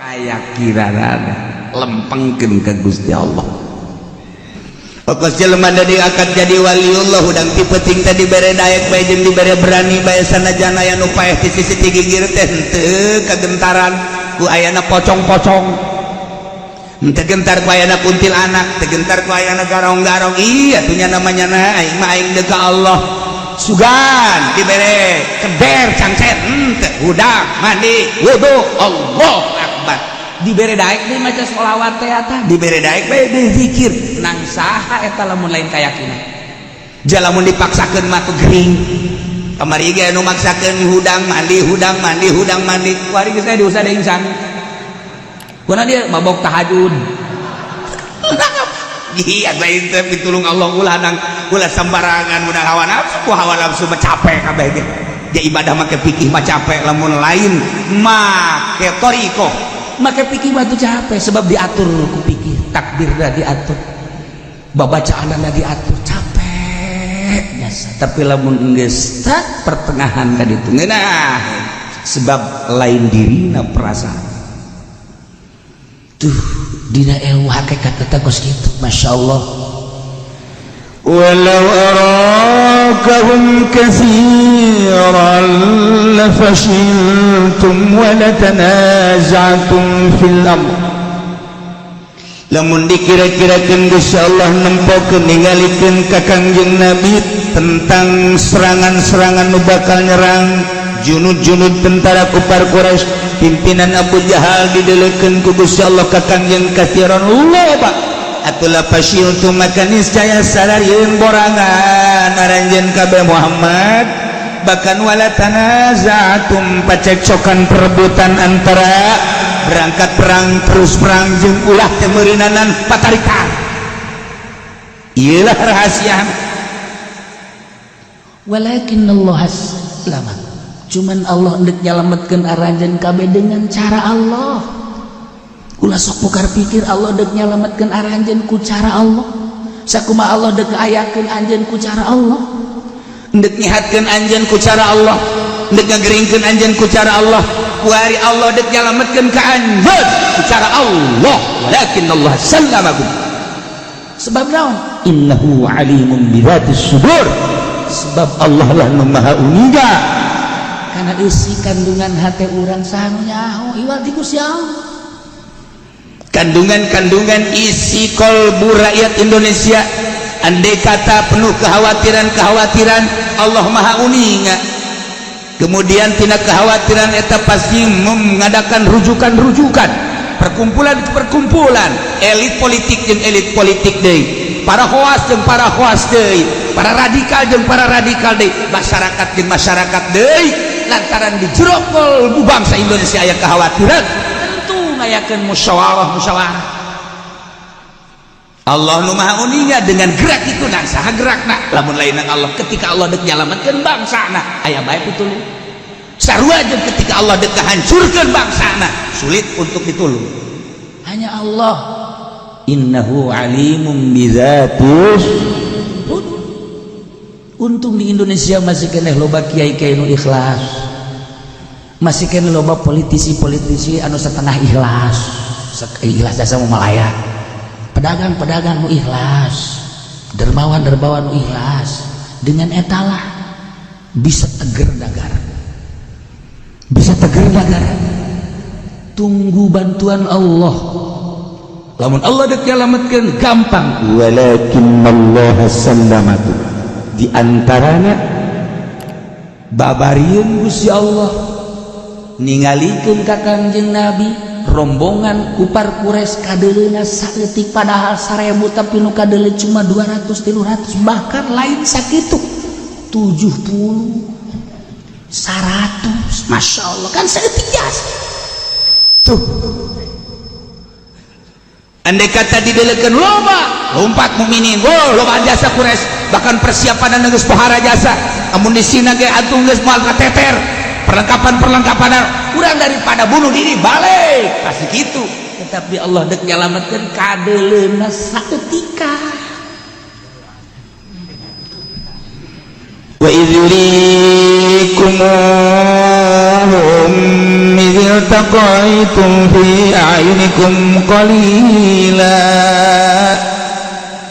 Aya kirana lempengkeun ka Gusti Allah. Pokos jelema diangkat jadi waliullah, hudang ti peuting teh dibere daek bae jeung dibere berani bae, sanajan aya nu paeh ti sisi ti gigir teh henteu kagentaran ku ayana pocong-pocong, henteu gentar ku ayana kuntilanak, teu gentar ku ayana garong-garong. Iya tuh nya namanya na aing mah aing deuk ka Allah. Sugan dibere keder cangcet henteu, hudang mandi wudu, Allah akbar. Dibere daek deui maca sholawat teh eta, dibere daek bae deui zikir nang saha eta lamun lain kayakinan. Jalamun dipaksakeun mah tuh gering. Kamari ge anu maksakeun hudang mandi, hudang mandi, hudang mandi, kuari geus teh diusah deui insan kuna dia mabok tahajud. Iya, lain teh pitulung Allah. Ulah nang ulah sembarangan udah hawa nafsu, ku hawa nafsu mah capek kabeh ge. Dia ibadah make fikih mah capek, lamun lain make thoriqoh, make pikir mah tuh capek, sebab diatur ku pikir, takbirna diatur, babacaanna diatur, capek biasa. Tapi lamun geus tak pertengahan tadi itu ngeunah, sebab lain dirina perasaan tuh dina ilmu hakikat eta kos kitu, Masya Allah. ولو أراكهم كثيرا لفشلتم ولتنازعتم في الأمر. Lamun dikira-kirakeun Gusti Allah nempokeun ningalikeun ka Kangjeng Nabi tentang serangan-serangan nu bakal nyerang junud-junud tentara kufar Quraisy pimpinan Abu Jahal, didelekeun ku Gusti Allah ka Kangjeng kathiran loba atuh, lafashiltum maka niscaya sararieun borangan aranjeun kabeh Muhammad, bahkan wala tanaza'tum pacekcokan perebutan antara berangkat perang terus perang jeung ulah teh meureunanan patarikan. Iyalah rahasia. Walakin Allah selamat, cuman Allah ndek nyalametkeun aranjeun kabeh dengan cara Allah. Ulah sok pukar pikir, Allah dek nyalametkeun aranjeun ku cara Allah. Sakumaha Allah dek ayakeun anjeun ku cara Allah, ndek nyihatkeun anjeun ku cara Allah, ndek ngageringkeun anjeun ku cara Allah. Kuari Allah dek nyalametkeun ka anjeun ku cara Allah. Walakin Allah sallamakum. Sebab naon? Innahu alimun bidzatis sudur, sebab Allah lah nu maha uninga karena isi kandungan hati urang. Saha nu nyaho iwal ti Gusti Allah? Kandungan-kandungan isi kolbu rakyat Indonesia, andai kata penuh kekhawatiran-kekhawatiran, Allah maha uninga. Kemudian tina kekhawatiran eta pasti mengadakan rujukan-rujukan, perkumpulan-perkumpulan elit politik jeung elit politik deui, para hoas jeung para hoas deui, para radikal jeung para radikal deui, masyarakat jeung masyarakat deui, lantaran di jero kolbu bangsa Indonesia aya kekhawatiran, tentu ngayakeun musyawarah musyawarah. Allah nu maha uninga dengan gerak itu. Nah, saha gerakna lamun lain nang Allah? Ketika Allah dek nyalametkeun bangsana, aya bae pitulung. Sarua jeung ketika Allah dek hancurkeun bangsana, sulit untuk ditulung. Hanya Allah. Innahu alimun bidzatis. Untung di Indonesia masih keneh loba kiai-kiai nu ikhlas, masih keneh loba politisi-politisi anu setengah ikhlas, ikhlas jasa mau malaya, pedagang-pedagang nu ikhlas, dermawan-dermawan nu ikhlas. Dengan etalah bisa teger negara, bisa teger negara. Tunggu bantuan Allah. Lamun Allah dek nyalametkeun, gampang. Walakin Allah sallamatu. Di antaranya babarieun Gusti Allah ningalikeun ka Kangjeng Nabi rombongan kupar Quraisy kadeleuna saeutik, padahal 1000, tapi nu kadeuleu cuma 200, 300, bahkan lain sakitu, 70, 100. Masya Allah, kan saeutik jasa. Tuh, andai kata didelekeun loba, lompat mukminin, wow, loba jasa Quraisy, bahkan persiapan geus pohara jasa, amunisina ge atuh geus moal kateter, perlengkapan-perlengkapan kurang, daripada bunuh diri balik, pasti gitu. Tetapi Allah dek nyalametkeun kadeleuna saeutika. Wa idh yurikumuhum idh Iltaqaitum fi a'yunikum qalila.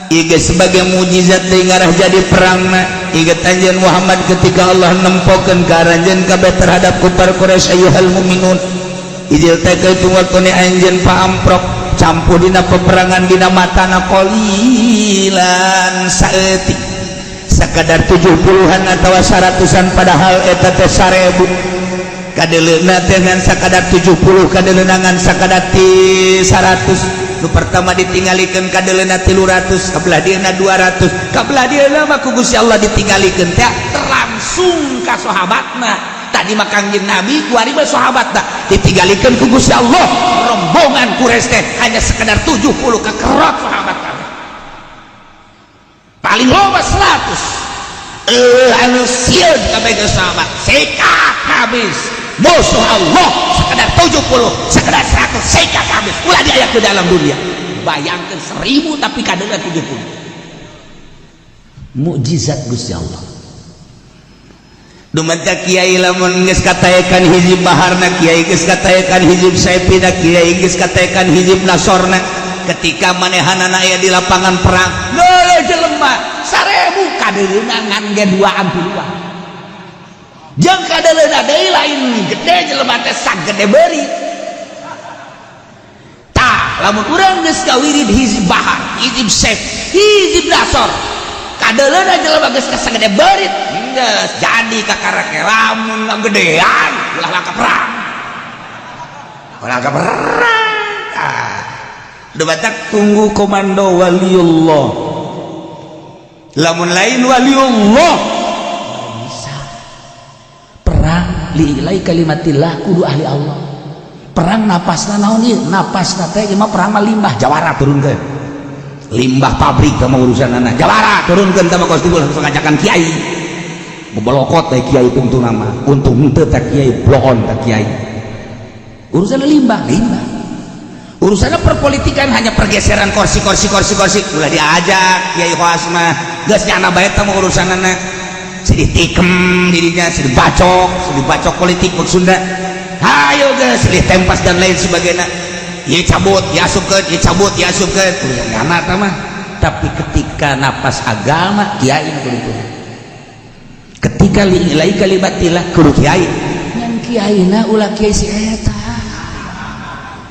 Iga sebagai mujizat deui ngarah jadi perangna. Ingat anjeun Muhammad ketika Allah nempokeun ka aranjeun kabeh terhadap kufar Quraisy, ayyuhal mu'minun idz iltaqaitum, waktune anjeun paamprok campuh dina peperangan dina matana qalilan, saeutik, sakadar 70-an atau 100-an, padahal eta teh 1000. Kadeleuna teh ngan sakadar 70, kadeleuna ngan sakadar ti 100. Nu pertama ditinggalikeun kadeleuna 300, kabelah dieuna 200, kabelah dieuna mah ku Gusti Allah ditinggalikeun teh Terlangsung ka sahabatna. Tadi mah Kangjeng Nabi, kuari mah sahabatna. Ditinggalikeun ku Gusti Allah rombongan Quraisy teh hanya sekedar 70, kekerot sahabat kami paling loba 100. Anu sieun kabeh ke sahabat, sikat habis musuh Allah sekedar 70, sekedar 100, sikat habis, ulah diaya ke dalam dunia. Bayangkan 1000 tapi kaderna 70. Mukjizat Gusti Allah. Dumanta kiai lamun geus kataekan hizib baharna, kiai geus kataekan hizib saepina, kiai geus kataekan hizib nasorna, ketika manehanana aya di lapangan perang. Leuh, jelema 1000 kadereuna ngan ge duaan tiluan. Jeung kadeleuna deui lain gede, jelema teh sagede beuri. Tah, lamun urang geus kawirid hizib bahar, hizib saif, hizib nasor, kadeleuna jelema geus kasagede beurit, geus jadi kakarake. Lamun ngagedean ulah langka perang, ulah langka perang. Ah. Dumatak tunggu komando waliullah. Lamun lain waliullah bisa perang. Li'ila'i kalimatillah kudu ahli Allah. Perang napasna naon ieu? Napasna teh ieu mah perang mah limbah jawara turunkeun, limbah pabrik sama urusan anak jawara turunkeun. Tama kos timbul langsung ngajakan kiai bebolokot teh kiai tungtung nama untung henteu teh kiai bloon teh kiai. Urusan limbah, limbah urusannya perpolitikan, hanya pergeseran kursi, kursi, kursi, kursi. Ulah diajak kiai hoas mah, geus nyana bae teh mah urusanana. Sedih tikem dirinya, sedih bacok, sedih bacok politik maksudna. Hayo geus silih tempas dan lain sebagainya, ya cabut ya asupkeun, ya cabut ya asupkeun, urusan nyana tah mah. Tapi ketika napas agama, kiai nu kudu turun. Ketika li'ila'i kalimatillah kudu kiai. Ngan kiaina ulah kiai si eta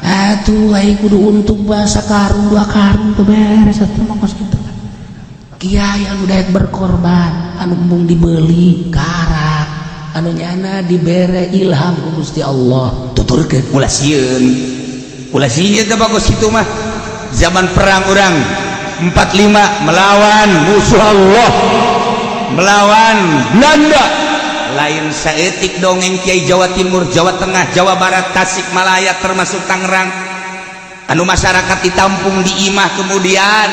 atuh. Ai kudu untung bahasa karung dua karung tuh beres atuh mah kos kitu. Kiai anu daek berkorban, anu embung dibeli karak, anu nyana dibere ilham ku Gusti Allah. Tuturkeun, ulah sieun, ulah sieun teh bagus itu mah. Zaman perang urang 45 melawan musuh Allah, melawan Belanda, lain saeutik dongeng. Kiai Jawa Timur, Jawa Tengah, Jawa Barat, Tasikmalaya, termasuk Tangerang, anu masyarakat ditampung di imah, kemudian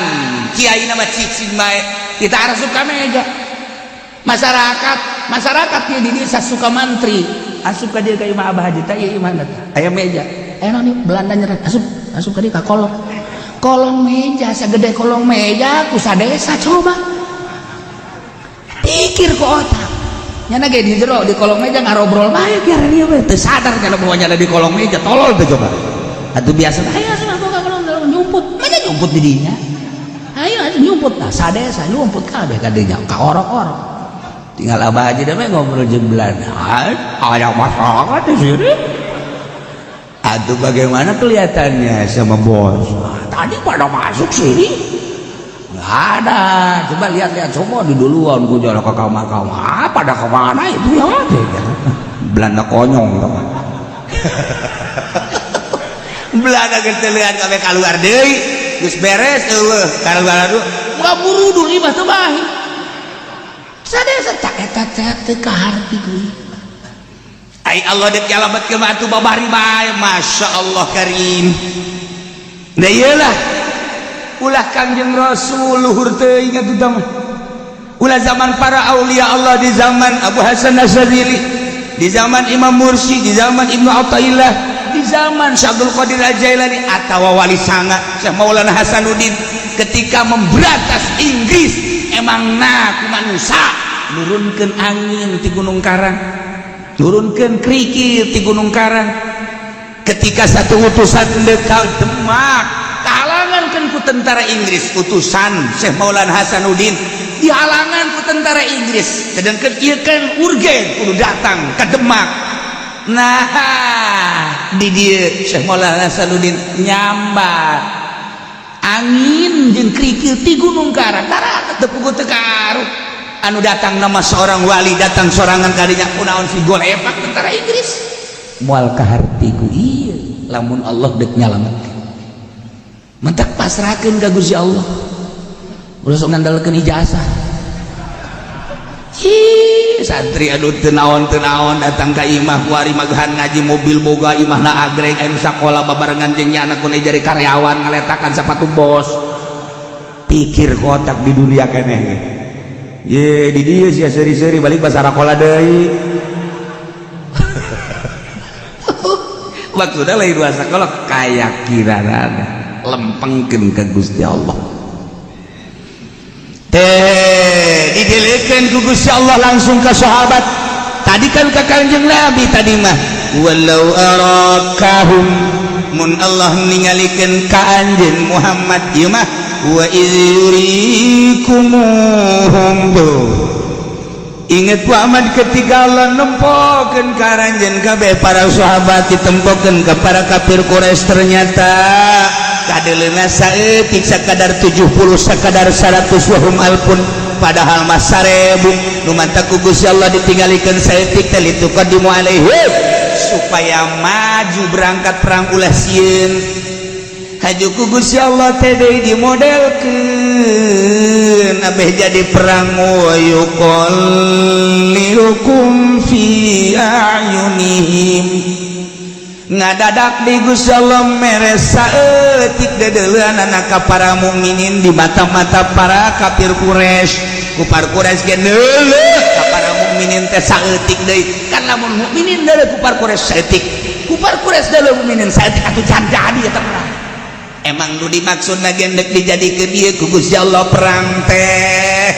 kiai nama cicing bae. Kita harus suka meja masyarakat, masyarakat di desa suka mantri asup ka dieu ka imah Abah Haji teh. Ieu imahna teh aya meja. Aya naon ieu? Belanda nyerang, asup, asup ka dieu ka kolong, kolong meja sagede kolong meja ku sadesa. Coba pikir ku otak nyana ge, di jero di kolong meja ngarobrol bae kieu dieu we teu sadar kana bahwa nyana di kolong meja. Tolol teh coba atuh. Biasa ayo asup ka kolong, nyumput meja, nyumput di dinya. Ayo ayo nyumput. Nah, sadesa nyumput kabeh ka dinya ka orok-orok. Tinggal Abah aja deh ngobrol jeung Belanda, ada masyarakat di sini. Aduh, bagaimana kelihatannya sama bos? Tadi pada masuk sini nggak ada. Coba lihat-lihat semua di duluan gua jalan ke kamar-kamar. Pada kemana itu ya? Belanda konyong tau. Belanda getelian kabeh keluar deui, geus beres eueuh keluar. Aduh. Nggak buru dulu mah teu bae sadesa tak eta teh teu kaharti kuy. Ai Allah dek nyalametkeun mah atuh babari bae. Masya Allah karim. Nah, iyalah, ulah Kangjeng Rasul luhur teuing atuh mah. Ulah zaman para aulia Allah, di zaman Abu Hasan Asyadzili, di zaman Imam Mursi, di zaman Ibnu Athaillah, di zaman Syekh Abdul Qadir Al-Jailani atau Wali Sanga Syekh Maulana Hasanuddin ketika memberantas Inggris, emang nah ku manusia nurunkeun angin di Gunung Karang, nurunkeun kerikil di Gunung Karang. Ketika satu utusan dekat Demak kahalangan kan ku tentara Inggris, utusan Syekh Maulana Hasanuddin dihalangan ku tentara Inggris, sedangkan ieu kan urgen kudu datang ke Demak. Nah, di dieu Syekh Maulana Hasanuddin nyambat angin jeung kerikil ti Gunung Karang darat teu puguh teu karuh. Anu datang nama seorang wali, datang sorangan kadinya, kunaon si golepak tentara Inggris? Moal kaharti ku ieu lamun Allah dek nyalametkeun. Mentak pasrahkeun ka Gusti Allah, ulah sok ngandalkeun ijazah. Ih, santri aduh teu naon teu naon datang ka imah kuari magahan ngaji, mobil boga, imahna agreng, anu sakola babarengan jeung nyana ku jadi karyawan ngaletakan sepatu bos. Pikir kotak di dunia keneh ge. Ye, di dieu sia seuri-seuri balik basarakola deui. Maksudnya lain dua sekolah, kayakinan lempengkeun ka Gusti Allah teh didelekeun ku Gusti Allah langsung ke sahabat. Tadi kan ke Kanjeng Nabi tadi mah walau arakahum, mun Allah ningalikeun ka anjeun Muhammad ieu mah wa iz yurikumuhum. Tuh, ingat Muhammad, ketika Allah nempokeun ka aranjeun kabeh para sahabat, ditempokeun ke para kafir Quraisy, ternyata kadeleuna saeutik, sakadar 70, sakadar 100, wahum alfun, padahal mah 1000. Nu mantak ku Gusti Allah ditinggalikeun saeutik teh lituqaddimu alaihim, supaya maju berangkat perang ulah sieun. Haju ku Gusti Allah teh deui dimodelkeun abeh jadi perang wa yuqallilukum fi a'yunihim. Ngadadak di Gusti Allah mere saeutik dedeuleunana ka para mukminin di mata-mata para kafir Quraisy. Kufar Quraisy ge neuleuh ka para mukminin teh saeutik deui kan. Lamun mukminin neuleuh kufar Quraisy saeutik, kufar Quraisy neuleuh mukminin saeutik, atuh can jadi eta perang. Emang nu dimaksud lagi dek dijadikeun ieu ku Gusti Allah perang teh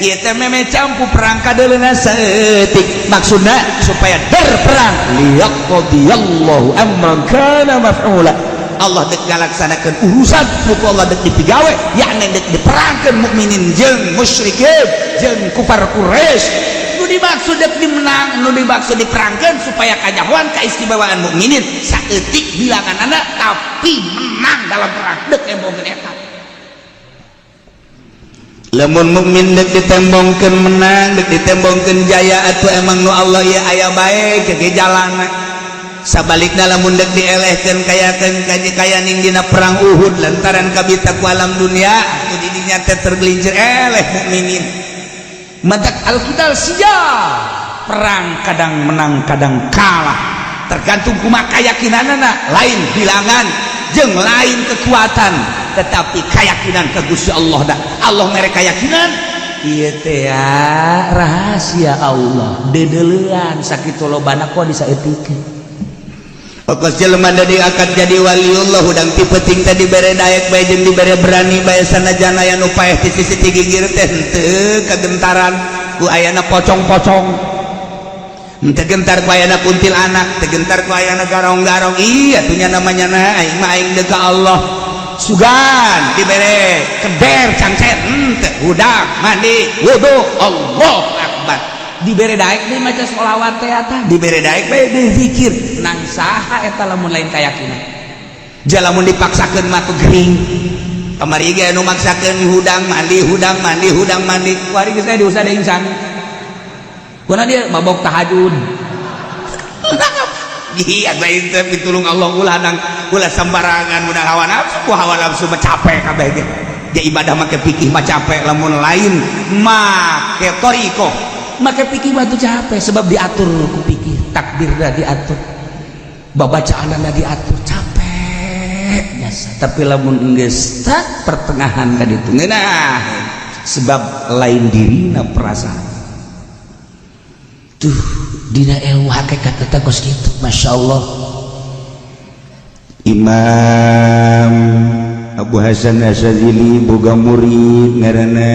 ieu teh meme campu perang kadeuleuna saeutik, maksudna supaya der perang liyaqdiyallahu amran kana maf'ula. Allah dek ngalaksanakeun urusan nu ku Allah dek dipigawe, yakni dek diperangkeun mukminin jeung musyrikin jeung kufar Quraisy. Nu dimaksud dek dimenang, nu dimaksud diperangkeun supaya kanyahoan kaistimewaan mukminin, saeutik bilangan anak tapi menang dalam perang, dek embongkeun eta. Lamun mukmin dek ditembongkeun menang, dek ditembongkeun jaya, atuh emang nu Allah ieu aya bae ke jalana. Sabalikna lamun dek dielehkeun kayakeun kaji kaya ning dina perang Uhud, lantaran kabita ku alam dunia atuh di dinya teh tergelincir eleh mukminin. Matak al-qital sia perang kadang menang kadang kalah, tergantung kumaha keyakinanana, lain bilangan jeung lain kekuatan, tetapi keyakinan ke Gusti Allah. Dah Allah mere keyakinan ieu teh ya, rahasia Allah dedeulean sakitu lobana kok disaeutikeun. Pokos jelema diangkat jadi waliullah hudang ti peuting teh dibere daek bae jeung dibere berani bae, sanajan aya nu paeh ti sisi ti gigir teh henteu kagentaran ku ayana pocong-pocong, henteu gentar ku ayana kuntilanak, teu gentar ku ayana garong-garong. Iya tuh nya namanya na aing mah aing deuk ka Allah. Sugan dibere keder cangcet henteu, hudang mandi wudu, Allah akbar. Dibere daek deui maca sholawat teh eta, dibere daek bae deui zikir nang saha eta lamun lain kayakinan. Jalamun dipaksakeun mah tuh gering. Kamari ge anu maksakeun hudang mandi, hudang mandi, hudang mandi, kuari geus teh diusah deui insang kuna dia mabok tahajud. Iya, lain teh pitulung Allah, ulah nang ulah sembarangan udah hawa nafsu. Ku hawa nafsu mah capek kabeh ge. Dia ibadah make pikir mah capek, lamun lain make thoriqoh make pikir mah tuh capek, sebab diatur ku pikir, takbirna diatur, babacaanna diatur, capek biasa. Tapi lamun geus tak pertengahan ka ditu ngeunah, sebab lain dirina perasaan tuh dina ilmu hakikat eta kos kitu. Masya Allah. Imam Abu Hasan Asyadzili boga murid ngaranna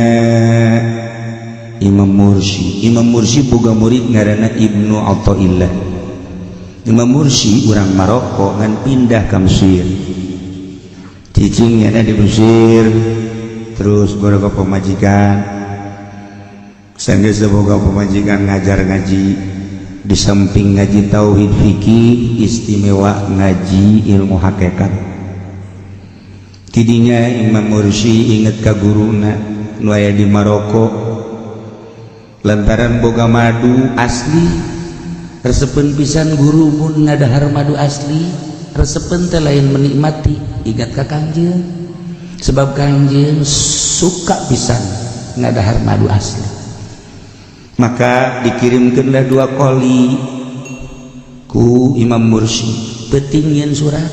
Imam Mursi. Imam Mursi boga murid ngaranna Ibnu Athaillah. Imam Mursi urang Maroko ngan pindah ke Mesir, cicingnya di Mesir, terus boga pamajikan. Sanggeus boga pamajikan, ngajar ngaji. Di samping ngaji tauhid, fikih, istimewa ngaji ilmu hakikat. Tidinya Imam Mursi inget ka guruna nu aya di Maroko, lantaran boga madu asli. Resepen pisan guru mun ngadahar madu asli. Resepen teh lain menikmati, ingat ka Kangjeng, sebab Kangjeng suka pisan ngadahar madu asli. Maka dikirimkanlah dua koli ku Imam Mursi. Penting yen surat,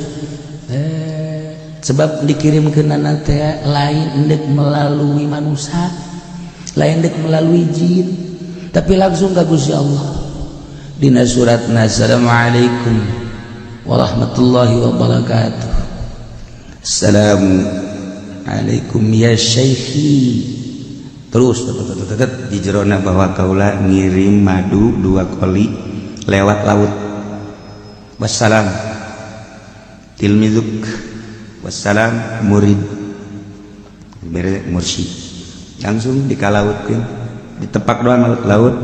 sebab dikirim ke nana teh lain endek melalui manusia, lain endek melalui jin, tapi langsung ke Gusti Allah. Dina suratna, "Assalamualaikum warahmatullahi wabarakatuh. Assalamualaikum ya syekhi." Terus di jerona bahwa kaula ngirim madu dua koli lewat laut. Wassalam, tilmizuk. Wassalam, murid bere mursyid. Langsung dikalautkeun, ditepak doang laut laut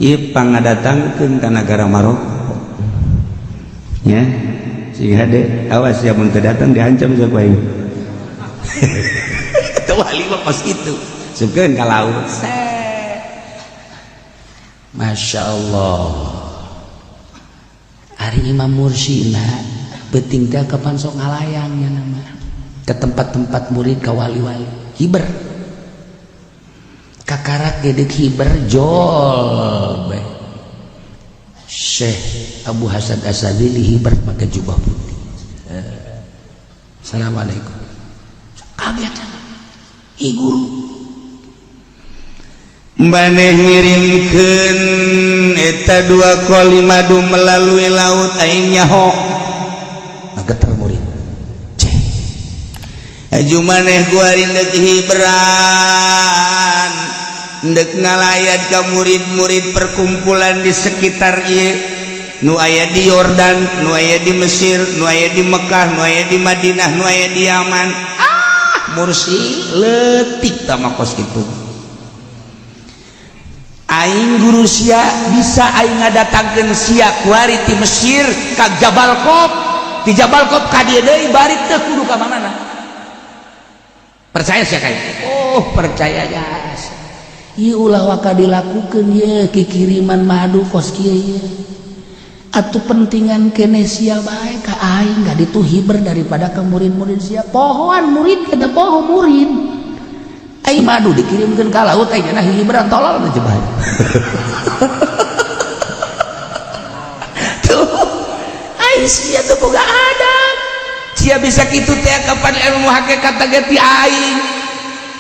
ieu, pangadatangkeun ka nagara Maroko ya. Sehingga deh, awas ya, mun teu datang diancam ku aing. Itu wali mah pas itu sukeun ka laut. Masya Allah. Ari Imam Mursina penting teh kapan sok ngalayang ya nama ke tempat-tempat murid, ke wali-wali, hiber kakarak gedek hiber jol bae. Syekh Abu Hasan Asy-Syadzili hiber pakai jubah putih. "Assalamualaikum." Kaget, "Ih, guru." Maneh ngirimkeun eta dua koli madu melalui laut, aing nyaho. Geter murid. Ceh. Aju maneh kuari ndek hiberan, ndek ngalayat ka murid-murid, perkumpulan di sekitar ieu, nu aya di Yordan, nu aya di Mesir, nu aya di Mekah, nu aya di Madinah, nu aya di Yaman. Ah, Mursi letik tama kos kitu. Aing guru sia, bisa aing ngadatangkeun sia kuari ti Mesir ka Jabal Qaf, di Jabal Qaf ka dieu deui, balik teu kudu ka mana. Percaya sia kayak? Oh, percaya ya. Ieu ulah waka dilakukeun ye kikiriman madu kos kieu ye. Atuh pentingan kene sia bae ka aing gak ditu hiber daripada ke murid-murid sia. Pohoan murid kada poho murid. Aing madu dikirimkeun ka laut, aing cenah hiberan, tolol teh coba. Tuh, aing sia tuh boga adab. Sia bisa kitu teh kapan ilmu hakikat teh ti aing.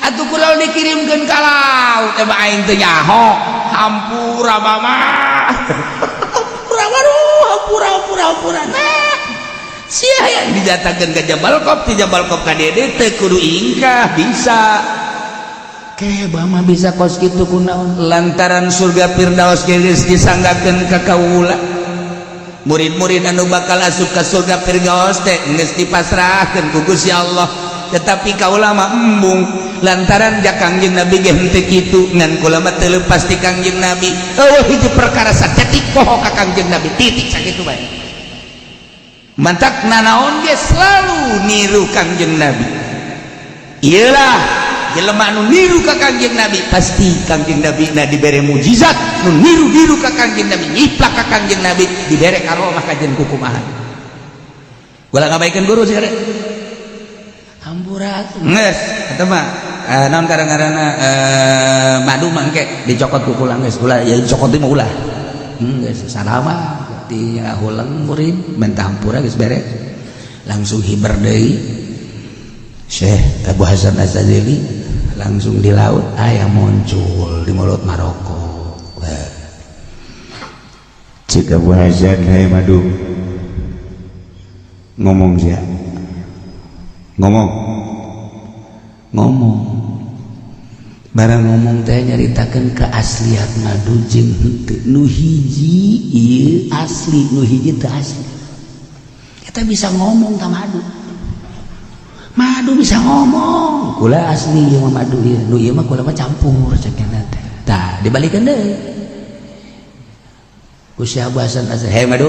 Atuh kula dikirimkeun ka laut teh aing teu nyaho. Hampura mama. Hampura, waduh, hampura, hampura, hampura. Nah, sia yang didatangkeun ke Jabal Qaf, di Jabal Qaf ka dieu teu kudu ingkah bisa. Ke mah bisa kos kitu kunaon? Lantaran surga Firdaus geus disanggakeun ka kaula. Murid-murid anu bakal asup ka surga Firdaus teh geus dipasrahkeun ku Gusti Allah, tetapi kaula mah embung lantaran ja Kangjeng Nabi ge henteu kitu, ngan kula mah teu leupas ti Kangjeng Nabi. Eueuh hiji perkara sacetik poho ka Kangjeng Nabi, titik, sakitu bae. Mantak nanaon ge selalu niru Kangjeng Nabi. Iyalah, jelema anu niru ka Kangjeng Nabi pasti Kangjeng Nabi na dibere mujizat. Nu niru-niru ka Kangjeng Nabi, nyiplak ka Kangjeng Nabi, dibere karomah kajen kukumaha. Ulah ngabaikeun guru sih. Hampura. Geus eta mah, naon kadang-kadangna, madu mah engke dicokot ku kula geus, ulah ya dicokot mah ulah. Geus salama di huleng murid minta hampura, geus beres, langsung hiber deui. Syekh Abu Hasan Asy-Syadzili langsung di laut aya muncul di mulut Maroko. Cik Abu Hasan, "Hai madu, ngomong sia, ngomong." Ngomong. Barang ngomong teh nyaritakeun keaslian madu jeung henteu. Nu hiji ieu asli, nu hiji teu asli. Kita bisa ngomong ka madu. Madu bisa ngomong. Kula asli ieu mah madu ieu. Nu ieu mah kula mah campur cek teh. Tah, dibalikeun deui. Ku Syekh Abu Hasan Asy, "Hei madu,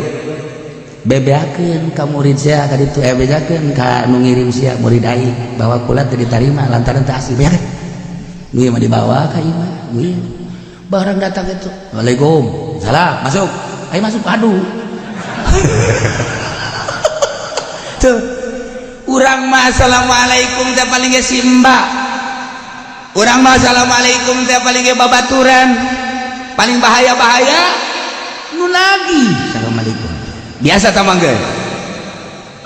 bebeakeun ka murid sia ka ditu, eh, bejakeun ka nu ngirim sia, murid aing, bahwa kula teu ditarima lantaran teu asli." Bejakeun. Nu ieu mah dibawa ka ieu mah. Nu ieu. Barang datang itu, "Waalaikum salam, masuk." Ayo masuk, aduh. Tuh. Urang mah assalamualaikum teh paling ge simba. Urang mah assalamualaikum teh paling ge babaturan. Paling bahaya-bahaya nu lagi assalamualaikum. Biasa ta mangga.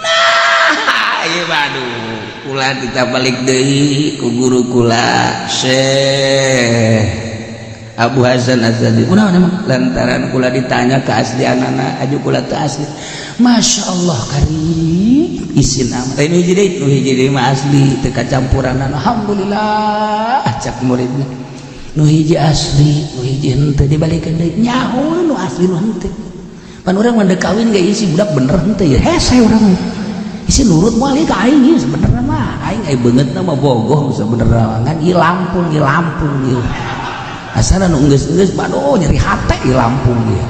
Nah, ieu aduh, kula kita balik deui ku guru kula Syekh Abu Hasan Azadi. Kunaon emang? Lantaran kula ditanya keaslianana, aju kula teu asli. Masya Allah karim isin amat. Nu hiji deui, nu hiji deui mah asli teu kacampuranan. Alhamdulillah cak muridna. Nu hiji asli, nu hiji henteu, dibalikeun deui. Nyaho nu asli nu henteu. Pan urang mah deuk kawin ge isi budak bener henteu ya. Hese urang mah. Isi nurut moal ka aing ieu sebenerna mah. Aing ai beungeutna mah bogoh sebenerna ngan ieu Lampung, ieu Lampung ieu. Asana nu geus-geus aduh nyeri hate ieu Lampung ieu.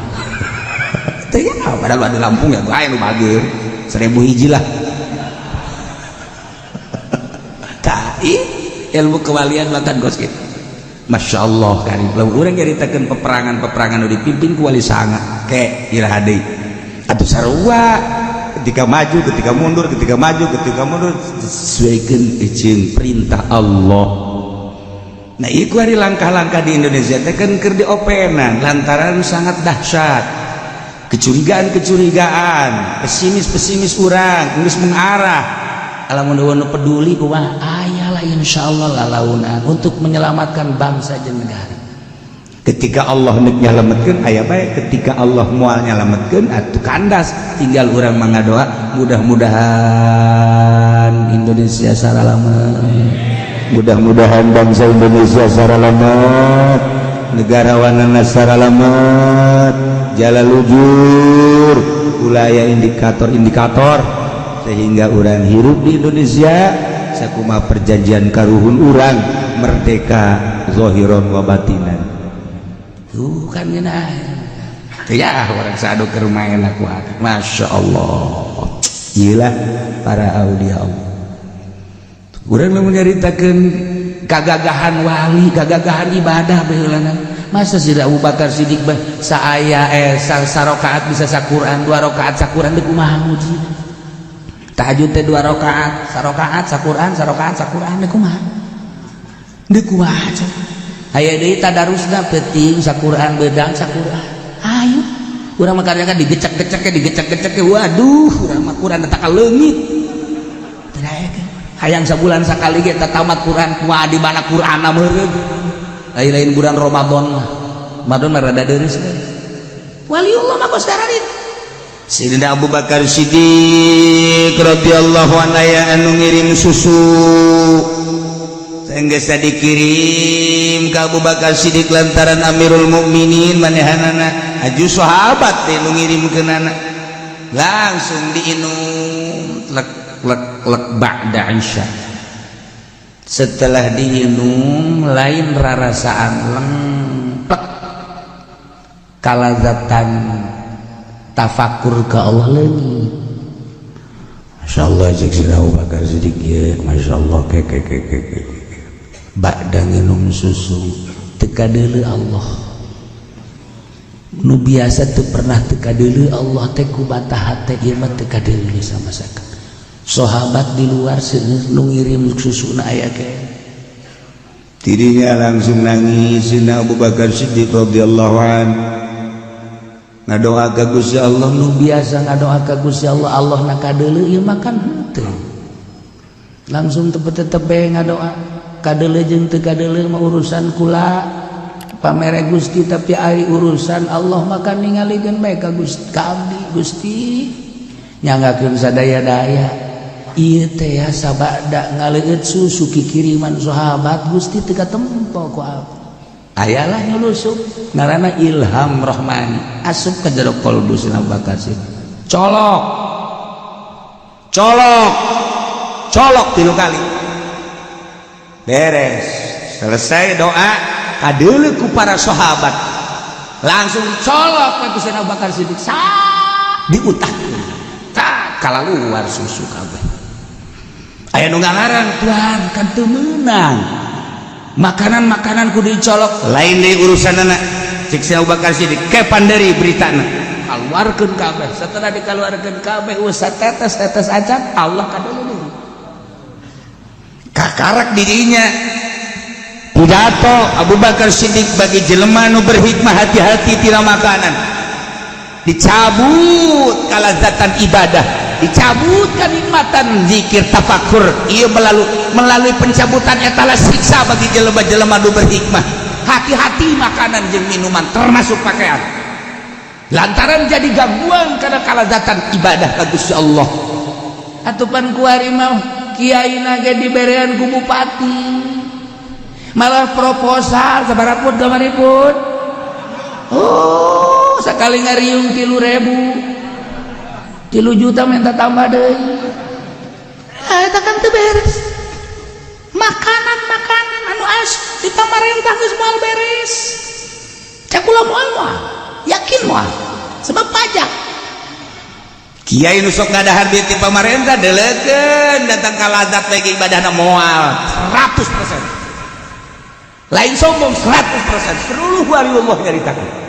Teu ya padahal di Lampung ya bae nu bager. 1000 hiji lah. Tah, ilmu kewalian makan kos kitu. Masya Allah karim. Lamun urang nyaritakeun peperangan-peperangan nu dipimpin ku wali sanga ke iraha deui. Atuh sarua ketika maju, ketika mundur, ketika maju, ketika mundur, sesuaikan izin perintah Allah. Nah, ieu hari langkah-langkah di Indonesia teh kan keur diopenan lantaran sangat dahsyat. Kecurigaan-kecurigaan, pesimis-pesimis urang geus mengarah. Lamun nu peduli kumaha aya lah insyaallah lalaunan untuk menyelamatkan bangsa jeung negara. Ketika Allah nek nyalametkeun aya bae, ketika Allah moal nyalametkeun atuh kandas, tinggal urang mah ngadoa mudah-mudahan Indonesia saralamet, mudah-mudahan bangsa Indonesia saralamet, negarawanana saralamet, jalan lujur, ulah indikator-indikator sehingga urang hirup di Indonesia sakuma perjanjian karuhun urang merdeka zahiron wa batinan. Tuh kan ngeunah ya orang sadu ke rumah enak kuat. Masya Allah gila para aulia Allah. Urang lamun nyaritakeun kagagahan wali, kagagahan ibadah baheulana. Masa sih Abu Bakar Siddiq bah saaya sarokaat bisa saquran, dua rakaat saquran, deuk kumaha nguji? Tahajud teh dua rakaat, sarokaat saquran, sarokaat saquran, deuk kumaha? Deuk kumaha coba? Aya deui tadarusna peuting saquran, beudang saquran. Ayo urang mah kadang digecek-gecek, digecek-gecek, waduh, urang mah Quran eta leungit. Teu aya hayang sabulan sakali ge tamat Quran, kumaha di mana Qur'anna meureun? Lain-lain bulan Ramadan mah. Ramadan mah rada deureus. Waliullah mah kos dararit. Sayyidina Abu Bakar Siddiq radhiyallahu anhu aya anu ngirim susu. Sehingga dikirim ke Abu Bakar Siddiq lantaran Amirul Mukminin manehanana aju sahabat teh nu ngirimkeunana langsung diinum lek lek lek ba'da isya. Setelah diinum lain rarasaan lengplek, kalazatan tafakur ke Allah leungit. Masya Allah cek si Abu Bakar Siddiq ya, Masya Allah ke ke ke ke ke. Ba'da nginum susu teka deuleu Allah. Nu biasa teu pernah teka deuleu Allah teh ku bata hate ieu mah teka deuleu sama sekali. Sahabat di luar seueur nu ngirim susuna aya ke. Tidinya langsung nangis Sayyidina Abu Bakar Siddiq radhiyallahu an. Ngadoa ka Gusti Allah. Nu biasa ngadoa ka Gusti Allah, Allah na kadeuleu, ieu mah kan henteu. Langsung tepet-tetep bae ngadoa. Kadeuleu jeung teu kadeuleu mah urusan kula pamere Gusti, tapi ari urusan Allah mah kan ningalikeun bae ka Gusti ka abdi. Gusti nyanggakeun sadaya-daya. Ieu teh ya, sabada ngaleueut susu kikiriman sahabat, Gusti, teu katempo ku abdi. Ayalah nyulusup ngaranna ilham rohmani, asup ka jero kolbu Sayyidina Abu Bakar Siddiq. Colok, Colok, colok tilu kali, beres, selesai doa, kadeuleu ku para sahabat, Langsung colok ku Sayyidina Abu Bakar Siddiq, sa diutahkeun tak kalaluar susu kabeh. Aya nu ngalarang, "Tuan, kan teu meunang makanan-makanan kudu dicolok." "Lain deui urusanana," cek si Abu Bakar Siddiq, "kepan dari beritana." Keluarkeun kabeh. Setelah dikeluarkeun kabeh, usah tetes-tetes acan, Allah kadeuleu deui. Kakarak dirinya pidato Abu Bakar Siddiq, "Bagi jelema nu berhikmah, hati-hati tina makanan. Dicabut kalazatan ibadah, dicabut kenikmatan zikir tafakur. Iya, melalui melalui pencabutan etala siksa bagi jelema-jelema nu berhikmah. Hati-hati makanan jeung minuman, termasuk pakaian, lantaran jadi gangguan karena kalazatan ibadah ka Gusti Allah." Atupan kuari mah kiai ge diberean ku bupati, malah proposal sabaraha pun kamari pun. Oh, sekali ngariung 3.000, 3 juta, minta tambah deui. Ah, eta kan teu beres. Makanan makanan anu as di pamarentah geus moal beres. Cek kula moal, moal yakin moal, sebab pajak. Kiai nu sok ngadahar duit ti pamarentah, deleukeun datang ka lazat lagi ibadahna moal 100%. Lain sombong, 100% seluruh waliullah nyaritakeun.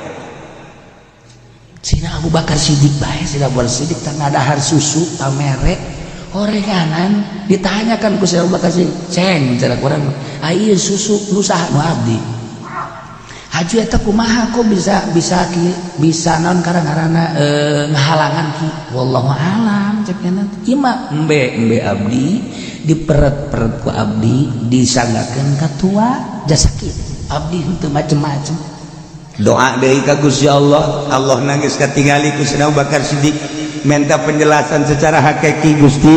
Sina Abu Bakar Siddiq bae, Sina Abu Bakar Siddiq teh ngadahar susu pamere orenganan. Ditanyakan ku Abu Bakar Siddiq, "Ceng," cara kurang, "ah, ieu susu nu saha?" "Nu abdi." "Haju eta kumaha kok bisa bisa ki bisa naon karang-karana ngahalangan ki?" "Wallahu alam," cek nya. "Ieu mah embe embe abdi, diperet-peret ku abdi, disanggakeun ka tua jasa kieu. Abdi henteu macem-macem." Doa deui ka Gusti Allah. Allah nangis katingali ku Sayyidina Abu Bakar Siddiq, minta penjelasan secara hakiki, "Gusti,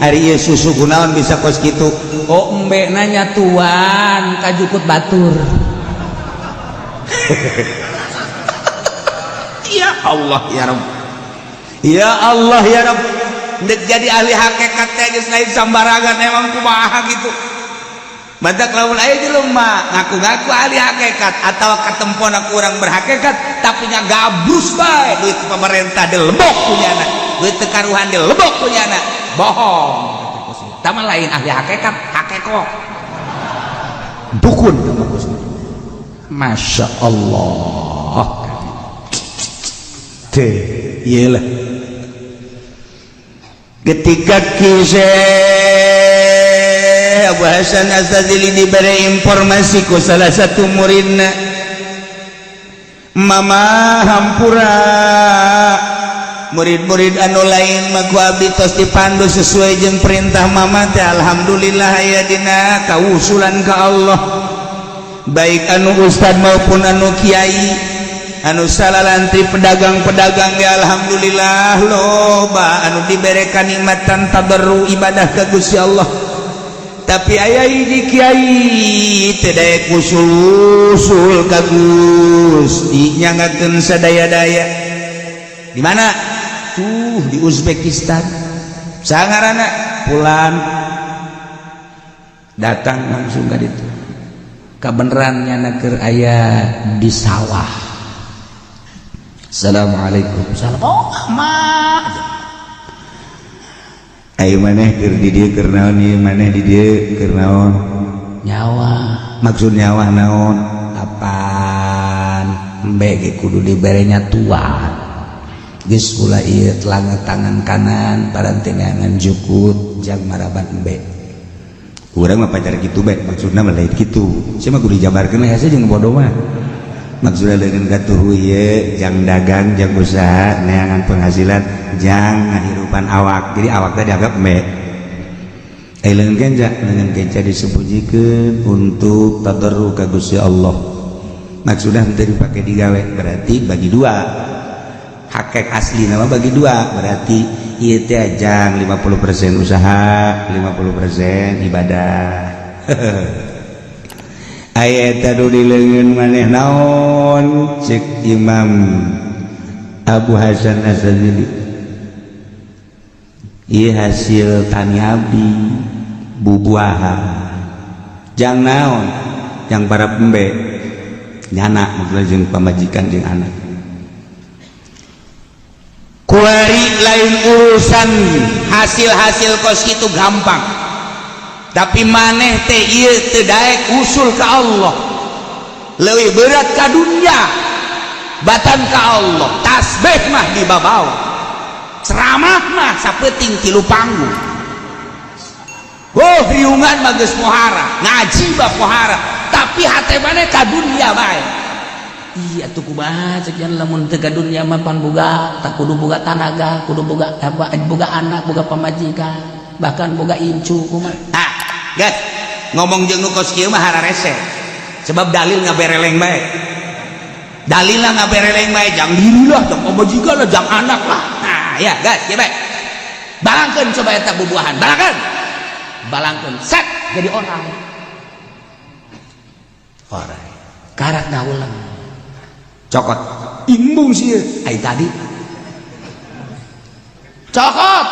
ari ieu susu kunaon bisa kos kitu?" "Oh, embe nanya tuan kajukut batur." Ya Allah ya Rabb, ya Allah ya Rabb. Ndek jadi ahli hakikat teh geus lain sambarangan. Emang kumaha gitu? Matak lamun aya jelema ngaku-ngaku ahli hakikat atau katempona kurang berhakikat, tapi nya gabrus bae duit pemerintah dilebok punyana, duit teu karuhan dilebok punyana, bohong. Tama lain ahli hakikat, hakekok. Dukun kata Gusti. Masya Allah. Teh iyalah, ketika kisah Abu Hasan Asy-Syadzili diberi informasi ku salah satu muridna, "Mama, hampura, murid-murid anu lain mah ku abdi tos dipandu sesuai jeung perintah Mama teh. Alhamdulillah aya dina kausulan ka Allah, baik anu ustad maupun anu kiai, anu salalantri, pedagang-pedagang ya. Alhamdulillah loba anu dibere kanikmatan tadarru ibadah ka Gusti Allah. Tapi aya hiji kiai teu daek usul-usul ka Gusti, nyangakeun sadaya-daya. Di mana tuh?" "Di Uzbekistan." "Sangarana?" "Pulan." Datang langsung ka ditu, kabeneran nyana keur aya di sawah. "Assalamualaikum." "Salam." "Oh, mak." "Ayo, maneh keur di dieu keur naon ieu? Maneh di dieu keur naon?" "Nyawa." "Maksud nyawa naon?" "Apaan embe ge kudu diberenya tuan. Geus ulah ieu telangan tangan kanan parantengan jukut jang maraban embe." Urang mah pacar kitu bae, maksudna mah lain kitu. Sia mah kudu dijabarkeun lah hese jeung bodoh mah. Maksudna leungeun katuhu ieu jang dagang, jang usaha, neangan penghasilan, jang ngahirupan awak. Jadi awak teh dianggap embe. Eh, leungeun kenca, leungeun kenca disembunyikeun untuk tadarru ka Gusti Allah. Maksudna henteu dipake digawe, berarti bagi dua. Hakek asli nama bagi dua, berarti ieu teh jang 50% usaha, 50% ibadah. Aya eta nu di leungeun maneh naon? Cek Imam Abu Hasan Asy-Syadzili, ieu hasil tani abdi, bubuahan. Jang naon? Jang para pembe nyana, maksudna jeung pamajikan jeung anak. Kuari lain urusan hasil-hasil kos itu gampang, tapi maneh teh ieu teu daek usul ka Allah, leuwih berat ka dunia batan ka Allah. Tasbih mah dibabawa, ceramah mah sapeuting tilu panggung. Oh, riungan mah geus pohara, ngaji mah pohara, tapi hate maneh ka dunia bae. Iya tuh, kumaha cek jan lamun teu ka dunia mah pan boga tak kudu boga tanaga, kudu boga apa, boga anak, boga pamajikan, bahkan boga incu, kumaha? Ah, guys, ngomong jeung nu kos kieu mah hararese, sebab dalil ngabereleng bae, dalilna ngabereleng bae, jang diri lah, jang pamajikan lah, jang anak lah. Nah ya, guys, ya bae balangkeun, coba eta bubuahan balangkeun, balangkeun set jadi orang Orai karak ngahuleng. Cokot imbung sih. Ai tadi cokot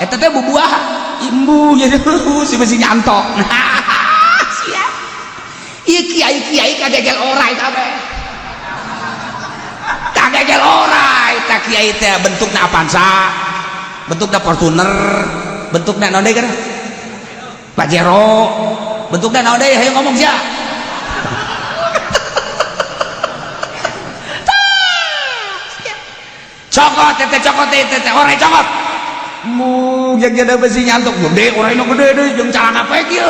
eta teh bubuahan. Imbung jadi si besi nyantok. Sia, ieu kiai-kiai kagegel orai kabeh, kagegel orai. Tak kiai teh bentukna Avanza, bentukna Fortuner, bentukna naon deui kan, Pajero, bentukna naon deui? Hayo ngomong sia. Cokot teh, cokot teh, teh orai cokot mu yang jadi besi nyantok gede, orai nu gede deui jeung calana pek ieu.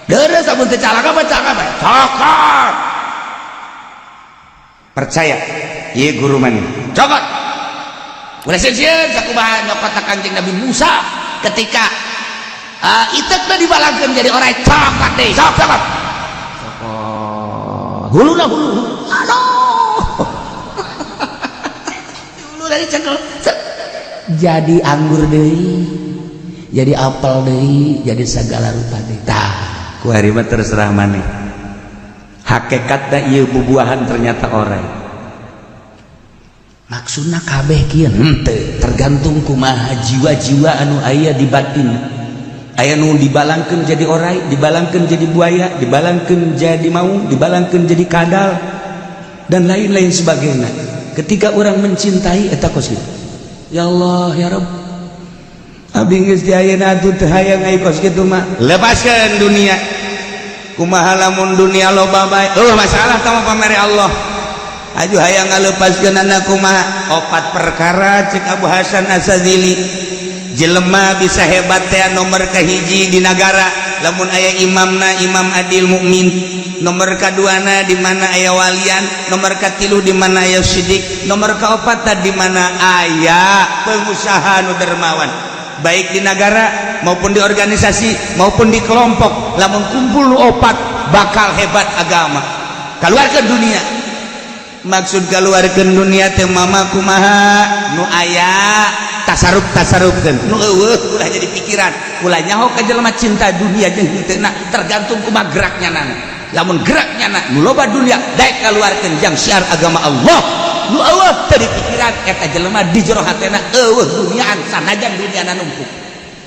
Deres amun teu calana mah calana bae. Cokot, percaya ieu guru maneh, cokot ulah sieun. Sakumaha nyokot Kanjeng Nabi Musa ketika itekna dibalangkeun jadi orai, cokot deui, sok cokot, cokot huluna, hulu, aduh, hulu dari cekel. Jadi anggur deui, jadi apel deui, jadi segala rupa deui tah. Ku hari mah terserah maneh, hakikatna ieu bubuahan ternyata orai. Maksudna kabeh kieu henteu, tergantung kumaha jiwa-jiwa anu aya di batin. Aya nu dibalangkeun jadi orai, dibalangkeun jadi buaya, dibalangkeun jadi maung, dibalangkeun jadi kadal, dan lain-lain sebagainya. Ketika orang mencintai eta kos kitu, ya Allah, ya Rabb, abdi geus di ayeuna atuh teu hayang ai kos kitu mah. Lepaskeun dunia. Kumaha lamun dunia loba bae? Oh, masalah tah mah pamere Allah. Aju hayang ngalepaskeun anak kumaha? Opat perkara cek Abu Hasan Asy-Syadzili, jelema bisa hebat teh nomor kahiji di nagara lamun aya imamna, imam adil mukmin, nomor kaduana di mana aya walian, nomor katilu di mana aya sidik, nomor kaopat di mana aya pengusaha nu dermawan, baik di negara maupun di organisasi maupun di kelompok. Lamun kumpul nu opat bakal hebat agama. Keluarkan dunia, maksud keluarkan dunia teh mama kumaha? Nu aya tasarruf tasarrufkeun, nu eueuh ulah jadi pikiran, ulah nyaho ka jelema cinta dunia jeung henteu, tergantung kumaha geraknya nana. Lamun geraknya na nu loba dunia daek kaluarkeun jang syiar agama Allah, nu eueuh teu dipikiran, eta jelema di jero hatena eueuh duniaan sanajan duniana numpuk.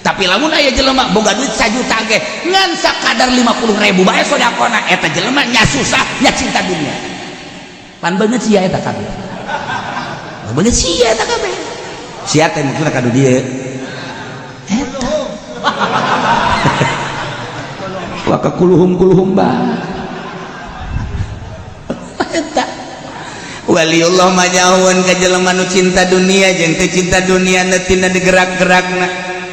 Tapi lamun aya jelema boga duit sajuta ge ngan sakadar 50.000 bae sodakona, eta jelema nya susah nya cinta dunia. Pan beungeut sia eta kabeh, beungeut sia eta kabeh. Sia teh maksudna kadu dieu. Eta. Wa kuluhum kuluhum ba. Eta. Waliullah mah nyahoan ka jelema nu cinta dunia jeung teu cinta dunia na tina digerak-gerakna.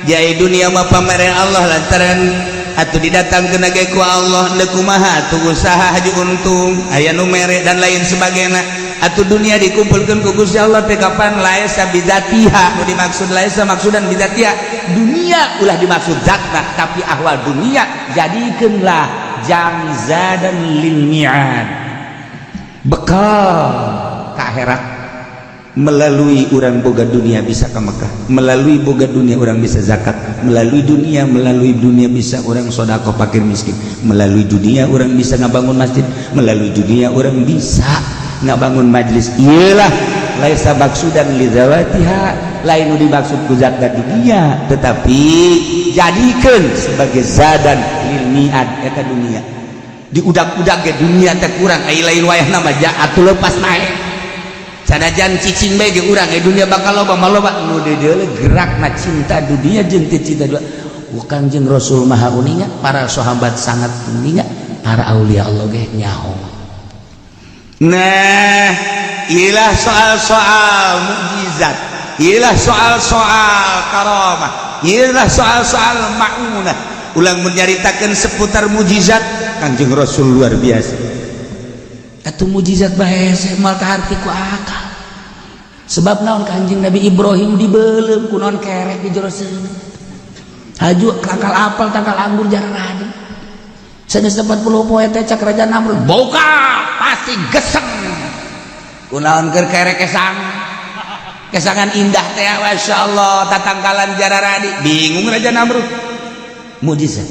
Jai dunia mah pamere Allah, lantaran atuh didatangkeun ge ku Allah, deuk kumaha atuh usaha haji untung aya nu mere dan lain sebagainya. Atuh dunia dikumpulkeun ku Gusti Allah teh kapan? Laisa bizatiha, nu dimaksud laisa maksudan bizatiha, dunia ulah dimaksud zatna, tapi ahwal dunia jadikeunlah jang zadan lil mi'ad, bekal ka akhirat. Melalui urang boga dunia bisa ke Mekah, melalui boga dunia urang bisa zakat, melalui dunia bisa urang sodakoh fakir miskin, melalui dunia urang bisa ngabangun masjid, melalui dunia urang bisa ngabangun majlis. Iyalah, laisa maksudan li dzawatiha, lain nu dimaksud ku zat dunia, tetapi jadikan sebagai zadan lil mi'ad. Eta dunia diudak-udak ge dunia teh kurang ai lain wayahna mah atuh lepas naik, sanajan cicing bae ge urang dunia bakal loba mah loba. Nu di dieu gerakna cinta dunia jeung teu cinta dunia. Bukan jeung Rasul Maha uninga, para sahabat sangat uninga, para aulia Allah ge nyaho. Nah, ilah soal-soal mukjizat, ilah soal-soal karamah, ilah soal-soal maunah. Ulang menyaritakan seputar mukjizat Kanjeng Rasul luar biasa. Atuh mukjizat bae moal kaharti ku akal. Sebab naon? Kanjeng Nabi Ibrahim dibeuleum ku naon? Kerek di jero seuneu. Haju tangkal apel, tangkal anggur jarang. Sanes 40 poe teh cak Raja Namrud, buka, pasti geseng. Kunaon keur kerek kesang kesangan indah teh, Masya Allah, tatangkalan jararadi. Bingung Raja Namrud. Mukjizat.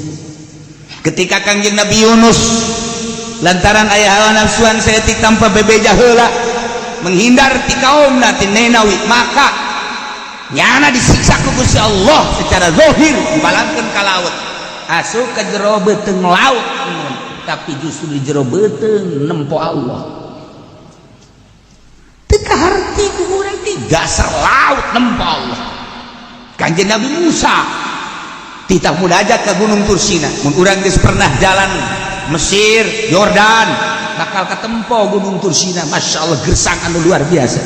Ketika Kangjeng Nabi Yunus lantaran aya hawa nafsuan saeutik tanpa bebeja heula menghindar ti kaumna ti Ninawi, maka nyana disiksa ku Gusti Allah secara zahir, dibalangkeun ka laut, asup ke jero beuteung laut, tapi justru di jero beuteung nempo Allah. Teu kaharti ku urang, di dasar laut nempo Allah. Kanjeng Nabi Musa titah munajat ke Gunung Tursina. Mun urang geus pernah jalan Mesir, Yordan, bakal ketempo Gunung Tursina. Masya Allah, gersang anu luar biasa.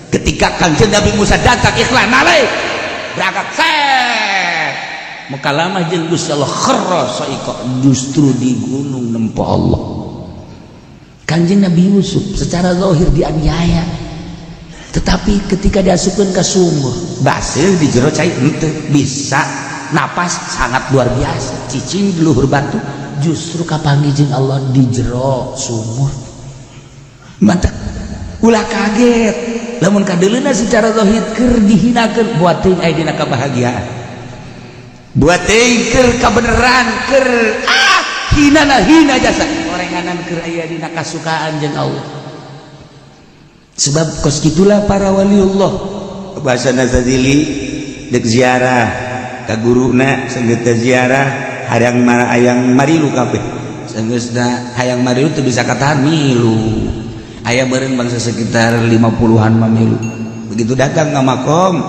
Ketika Kanjeng Nabi Musa datang, ikhlas nalai berangkat set mukalamah jeung Gusti Allah, kharra sa'iqa, justru di gunung nempo Allah. Kanjeng Nabi Yusuf secara zahir dianiaya, tetapi ketika diasupkeun ke sumur, baseuh di jero cai henteu, bisa napas sangat luar biasa, cicing di luhur batu, justru kapanggih jeung Allah di jero sumur. Mantap, ulah kaget lamun kadeuleuna secara zahir keur dihinakeun, buat teuing aya dina kebahagiaan, buat teuing keur kabeneran, keur ah hina na hina jasa. Orenganan keur aya dina kasukaan jeung Allah. Sebab kos gitulah para waliullah. Bahasa Nazazili dek ziarah ka guruna, sanggeus ziarah hayang mara hayang marilu kabeh. Sanggeusna hayang marilu teu bisa katahan, milu. Aya beureun bangsa sekitar 50-an mah milu. Begitu datang ke makom,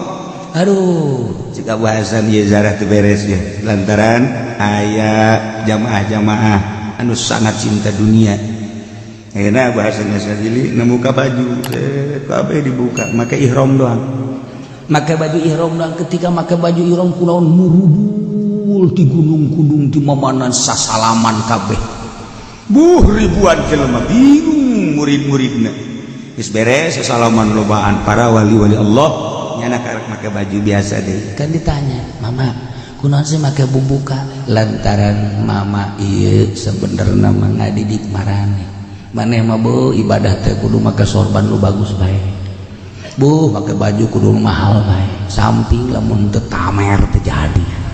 aduh, jika bahasan ieu ziarah teu beres ya, lantaran aya jamaah-jamaah anu sangat cinta dunia. Ayeuna bahasa Nazazili nemuka baju kabeh dibuka, make ihram doang. Make baju ihram doang. Ketika make baju ihram, kunaon murubul di gunung-gunung, di mamanan sasalaman kabeh. Buh, ribuan jelema, bingung murid-muridna. Geus beres salaman lobaan para wali-wali Allah, nyana karek make baju biasa deh. Kan ditanya, "Mama, kunaon sih make bubuka?" "Lantaran mama ieu sebenarnya mah ngadidik maraneh. Maneh mah bu ibadah teh kudu make sorban lu bagus bae, bu make baju kudu mahal bae, samping lamun teu tamer teu jadi.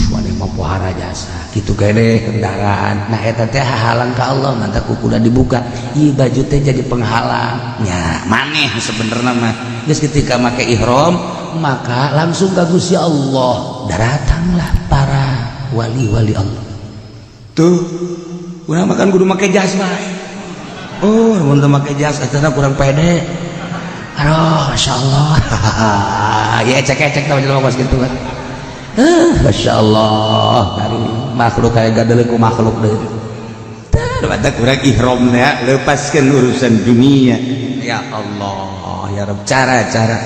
Maneh mah pohara jasa kitu kene kendaraan." Nah, eta teh halang ka Allah, mantap kudu dibuka ieu baju teh jadi penghalang nya maneh sebenarnya mah. Geus ketika make ihram maka langsung ka Gusti Allah, daratanglah para wali-wali Allah. Tuh urang makan kudu make jas bae. Oh, mun teu make jas eta kurang pede. Aduh, Masya Allah ya, ecek-ecek tau jelema kos kitu kan. Masya Allah, dari makhluk kayak gadeuleuh ku makhluk deui. Pada kurang ihramna, lepaskan urusan dunia. Ya Allah ya Rabb, cara-cara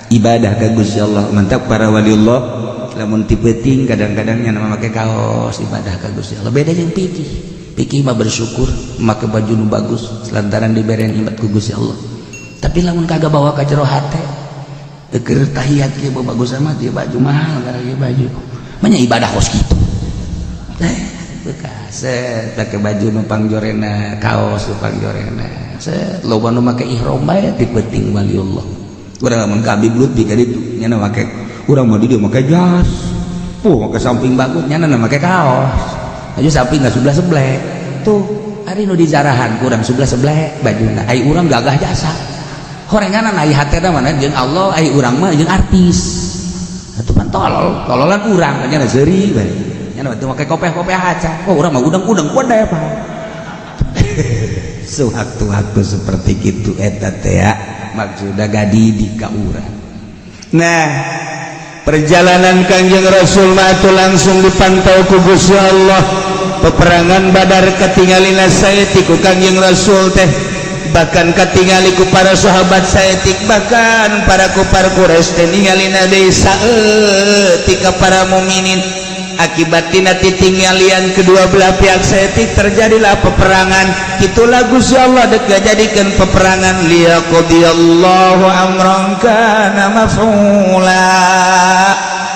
ibadah ka Gusti Allah. Mantap, para waliullah lamun ti peuting kadang-kadang nya make kaos ibadah ka Gusti Allah. Beda jeung pikih. Pikih mah bersyukur make baju nu bagus lantaran dibere nikmat ku Gusti Allah, tapi lamun kagak bawa ka jero hate, keur tahiyat ge bagus amat ieu baju, mahal karena ieu baju. Banyak ibadah kos kitu. Eh, Bekas set pakai baju numpang jorena, kaos numpang jorena, set loba nu make ihram bae ti penting waliullah. Urang lamun ka Habib Lutfi ka ditu nyana make, urang mah di dieu make jas. Oh, make samping bagus, nyana make kaos. Aja samping nggak sebelah sebelah. Tuh, hari nu dijarahan kurang sebelah sebelah bajuna. Ai urang gagah jasa. Horenganan ai hatena mana jeung Allah, ai urang mah jeung artis. Atuh pan tolol, tololan urang nya seuri bae. Nya teu make kopeh-kopeh aca. Oh, urang mah udang-udang kuda apa. Sewaktu-waktu seperti gitu eta teh ya, maksudna gadidik ka urang. Nah, perjalanan Kangjeng Rasul mah atuh langsung dipantau ku Gusti Allah. Peperangan Badar katingalina saeutik ku Kangjeng Rasul teh, bahkan katingali ku para sahabat saeutik, bahkan para kufar Quraisy teh ningalina deui saeutik ka para mukminin. Akibat tina titinggalian kedua belah pihak saeutik, terjadilah peperangan. Itulah Gusti Allah dek jadikan peperangan liyaqdiyallahu amran kana maf'ula.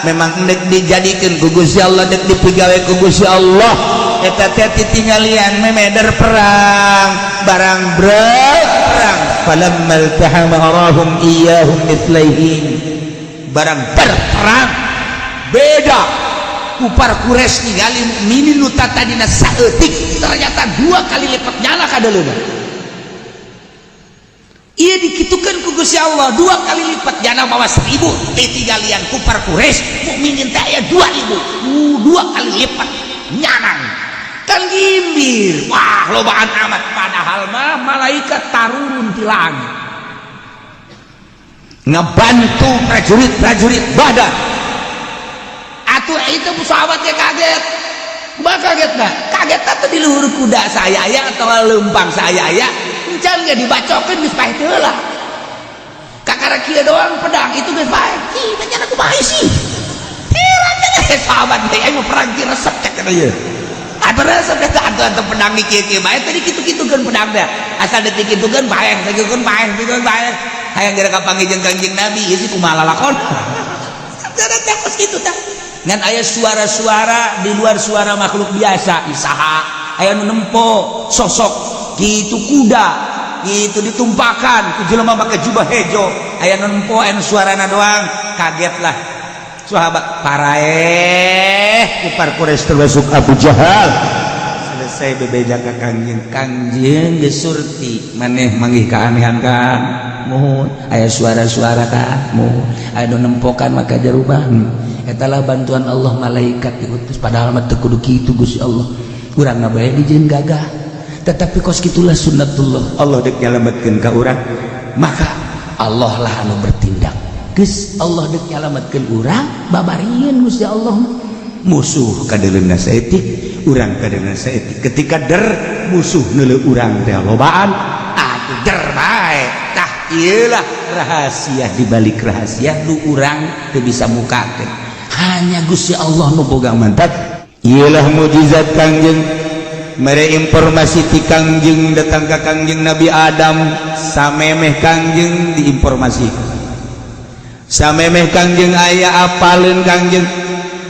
Memang dek dijadikan ku Gusti Allah, dek dipigawe ku Gusti Allah eta teh titinggalian memeder perang barang brek perang. Falamma iltahama arahum iyyahum mithlaihim. Barang berperang beda, kufar Quraisy ningali mukminin nu tadina saeutik ternyata dua kali lipat nyala kadeuleuna. Ieu dikitukeun ku Gusti Allah dua kali lipat, jana mawa 1000 titinggalian kufar Quraisy, mukminin teh aya 2000, dua kali lipat nyanang kan gimbir. Wah, lobaan amat, padahal mah malaikat tarurun ti langit ngebantu prajurit-prajurit Badar. Atuh itu sahabatnya kaget. Bah, kaget nah, kaget atuh di luhur kuda saya ya atau lempang saya ya, encan ge dibacokeun geus paeh teu lah. Kakara kieu doang pedang itu geus paeh. Ih, bencana kumaha sih? Heran teh sahabat teh, aing mah perang ki resep cek kana ieu. Atuh resep eta atuh atuh pedang di kieu-kieu bae teh dikitu-kitukeun pedang teh. Asal detik-kitukeun paeh, kitukeun paeh, kitukeun paeh. Hayang geura kapanggih jeung Kangjeng Nabi, ieu sih kumaha lalakon. Cara teh kos kitu tah. Ngan aya suara-suara di luar suara makhluk biasa, isaha aya nu nempo sosok gitu, kuda gitu ditumpakan ku jelema make jubah hejo. Aya nu nempo, aya nu suarana doang. Kagetlah sahabat, paraeh Kufar Quraisy termasuk Abu Jahal. Selesai bebeja ka Kangjeng. Kangjeng geus surti, maneh manggih keanehan kan? Muhun. Aya suara-suara kan? Muhun. Aya nu nempokan maka jarubah. Etalah bantuan Allah, malaikat diutus. Padahal mah teu kudu kitu Gusti Allah, urang mah bae dijieun gagah, tetapi kos kitulah sunnatullah. Allah dek nyalametkeun ka urang. Maka Allah lah anu bertindak. Geus Allah dek nyalametkeun urang, babarieun Gusti Allah mah. Musuh kadeuleunna saeutik, urang kadeuleunna saeutik. Ketika der musuh neuleu urang teh lobaan, atuh der bae tah. Iyalah rahasia di balik rahasia nu urang teu bisa mukakeun, hanya Gusti Allah nu boga mantap. Iyalah mujizat Kangjeng, mere informasi ti Kangjeng datang ka Kangjeng Nabi Adam. Samemeh Kangjeng diinformasi, samemeh Kangjeng aya apaleun Kangjeng,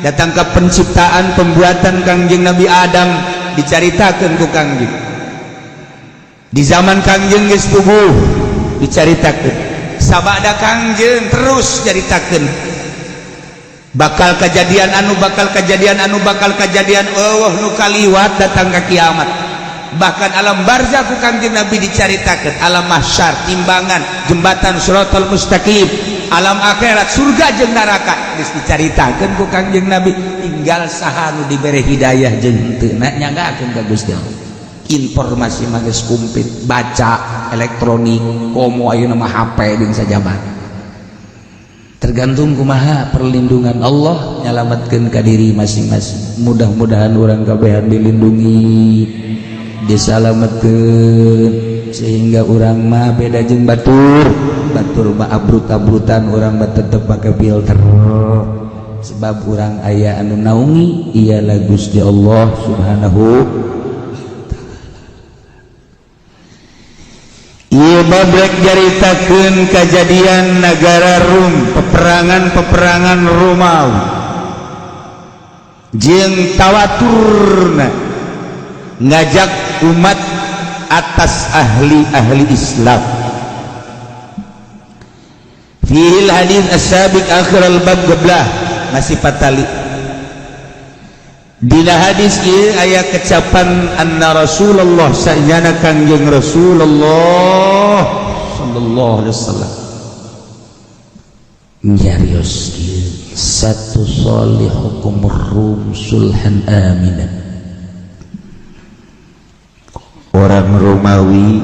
datang ke penciptaan pembuatan Kangjeng Nabi Adam dicaritakeun ku Kangjeng. Di zaman Kangjeng geus puguh dicaritakeun, sabada Kangjeng terus caritakeun bakal kejadian anu bakal kejadian anu bakal kejadian, oh, nu kaliwat datang ke kiamat. Bahkan alam barzah ku Kangjeng Nabi dicaritakeun, alam mahsyar, timbangan, jembatan siratal mustaqim, alam akhirat, surga jeung neraka geus dicaritakeun ku Kangjeng Nabi. Tinggal saha nu dibere hidayah jeung henteu na, nyanggakeun ka Gusti Allah. Informasi mah geus komplit, baca elektronik komo ayeuna mah HP jeung sajabat. Tergantung kumaha perlindungan Allah nyalamatkeun ka diri masing-masing. Mudah-mudahan urang kabehan dilindungi, disalametkeun, sehingga urang mah beda jeung batur. Batur mah abrut-abrutan, urang mah tetep pakai filter, sebab urang aya anu naungi, ialah Gusti Allah Subhanahu. Ieu babrek nyaritakeun kejadian negara Rum, peperangan-peperangan Romawi jeung tawaturna. Ngajak umat atas ahli-ahli Islam. Fihil hadis as-sabiq akhir al-bab geblah masih patali. Dina hadis ieu aya kecapan anna Rasulullah sanyana Kangjeng Rasulullah sallallahu alaihi wasallam nyarios ieu satu solihukum rum sulhan aminan. Orang Romawi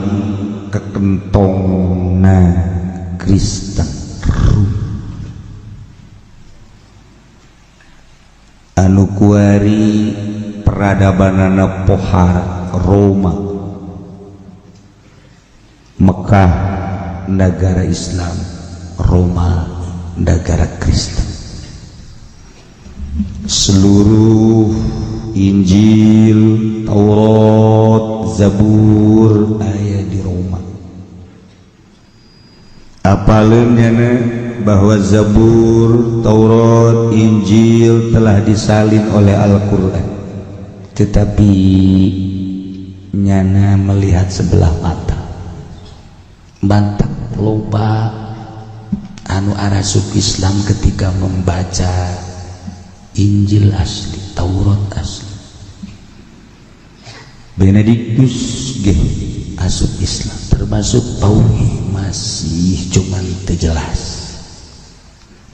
kekentongna Kristen Rum anu kuari peradabanana pohar Roma, Mekah negara Islam, Roma negara Kristen. Seluruh Injil, Taurat, Zabur aya di Roma. Apaleun nyana bahwa Zabur, Taurat, Injil telah disalin oleh Al-Qur'an, tetapi nyana melihat sebelah mata. Bantak loba anu arasuk Islam ketika membaca Injil asli, Taurat asli. Benedictus G asup Islam, termasuk Pauli masih cuman terjelas.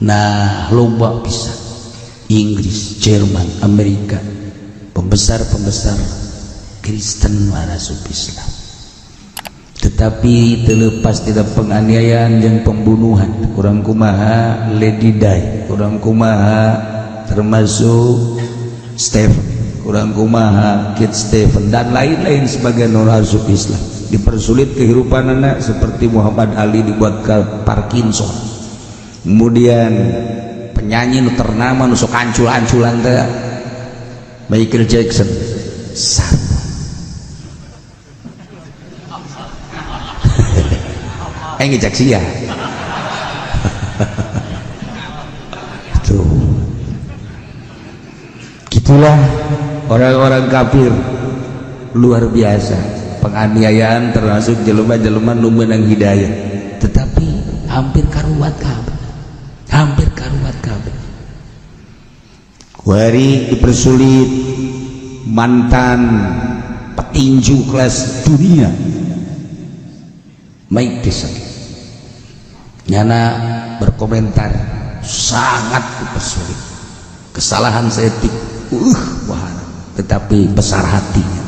Nah, loba bisa Inggris, Jerman, Amerika, pembesar-pembesar Kristen asup Islam, tetapi terlepas tidak penganiayaan dan pembunuhan. Kurang kumaha Lady Di, kurang kumaha termasuk Stephen, kurang kumaha Kit Stephen dan lain-lain sebagai non asup Islam dipersulit kehidupan anak seperti Muhammad Ali dibuat ke Parkinson. Kemudian penyanyi nu ternama nu sok ancul-anculan teh Michael Jackson sarua. Ngejak sia. Tuh. Gitulah orang-orang kafir luar biasa penganiayaan termasuk jelema-jelema nu meunang hidayah, tetapi hampir karuat kabeh, hampir karuat kabeh. Kuari dipersulit mantan petinju kelas dunia Mike Tyson nyana berkomentar sangat dipersulit, kesalahan seetik wah, tetapi besar hatinya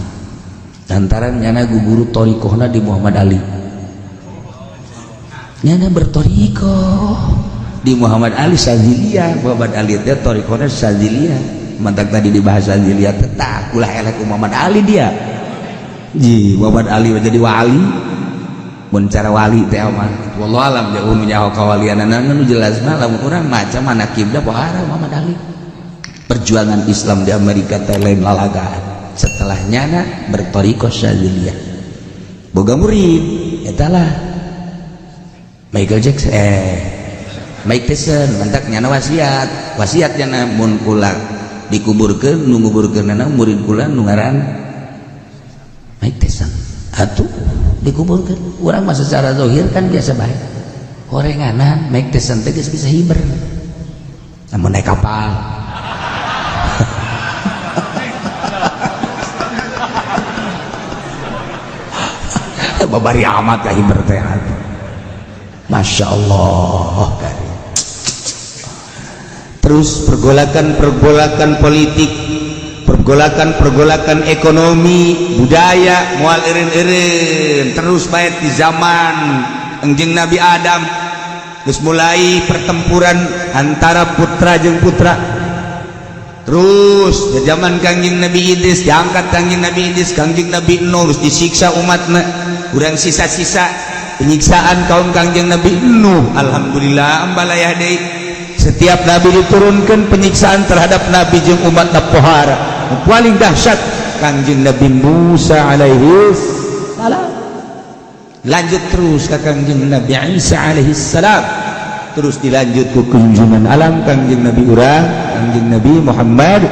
lantaran nyana guguru thoriqohna di Muhammad Ali. Nyana berthoriqoh di Muhammad Ali Saziliyah. Muhammad Ali teh thoriqohna Saziliyah, mantak tadi dibahas Saziliyah tetap ulah elek Muhammad Ali dia. Ji Muhammad Ali menjadi wali mun cara wali teh mah wallahu alam jauh nu nyaho kawalianana nu jelas mah lamun urang maca mana kibdah pohara Muhammad Ali. Perjuangan Islam di Amerika teh lain lalagaan. Setelah nyana berthoriqoh Saziliyah boga murid eta lah Michael Jackson, Mike Tyson mantak nyana wasiat, wasiat nyana mun kula dikuburkeun nu nguburkeunana murid kula nu ngaran Mike Tyson atuh dikuburkeun. Urang mah secara zahir kan biasa bae horenganan Mike Tyson teh geus bisa hiber namun naik kapal. Babari amat ka hiber teh. Masya Allah. Terus pergolakan-pergolakan politik, pergolakan-pergolakan ekonomi, budaya, moal eureun-eureun terus bae di zaman engjeng Nabi Adam geus mulai pertempuran antara putra jeung putra. Terus di zaman Kangjeng Nabi Idris diangkat Kangjeng Nabi Idris, Kangjeng Nabi Nuh disiksa umatna, urang sisa-sisa penyiksaan kaum Kangjeng Nabi Nuh. Alhamdulillah ambalayah deui. Setiap nabi diturunkan penyiksaan terhadap nabi jeung umatna pohara. Paling dahsyat Kangjeng Nabi Musa alaihi salam. Lanjut terus ke Kangjeng Nabi Isa alaihi salam. Terus dilanjut ke kunjungan alam Kangjeng Nabi urang, Kangjeng Nabi Muhammad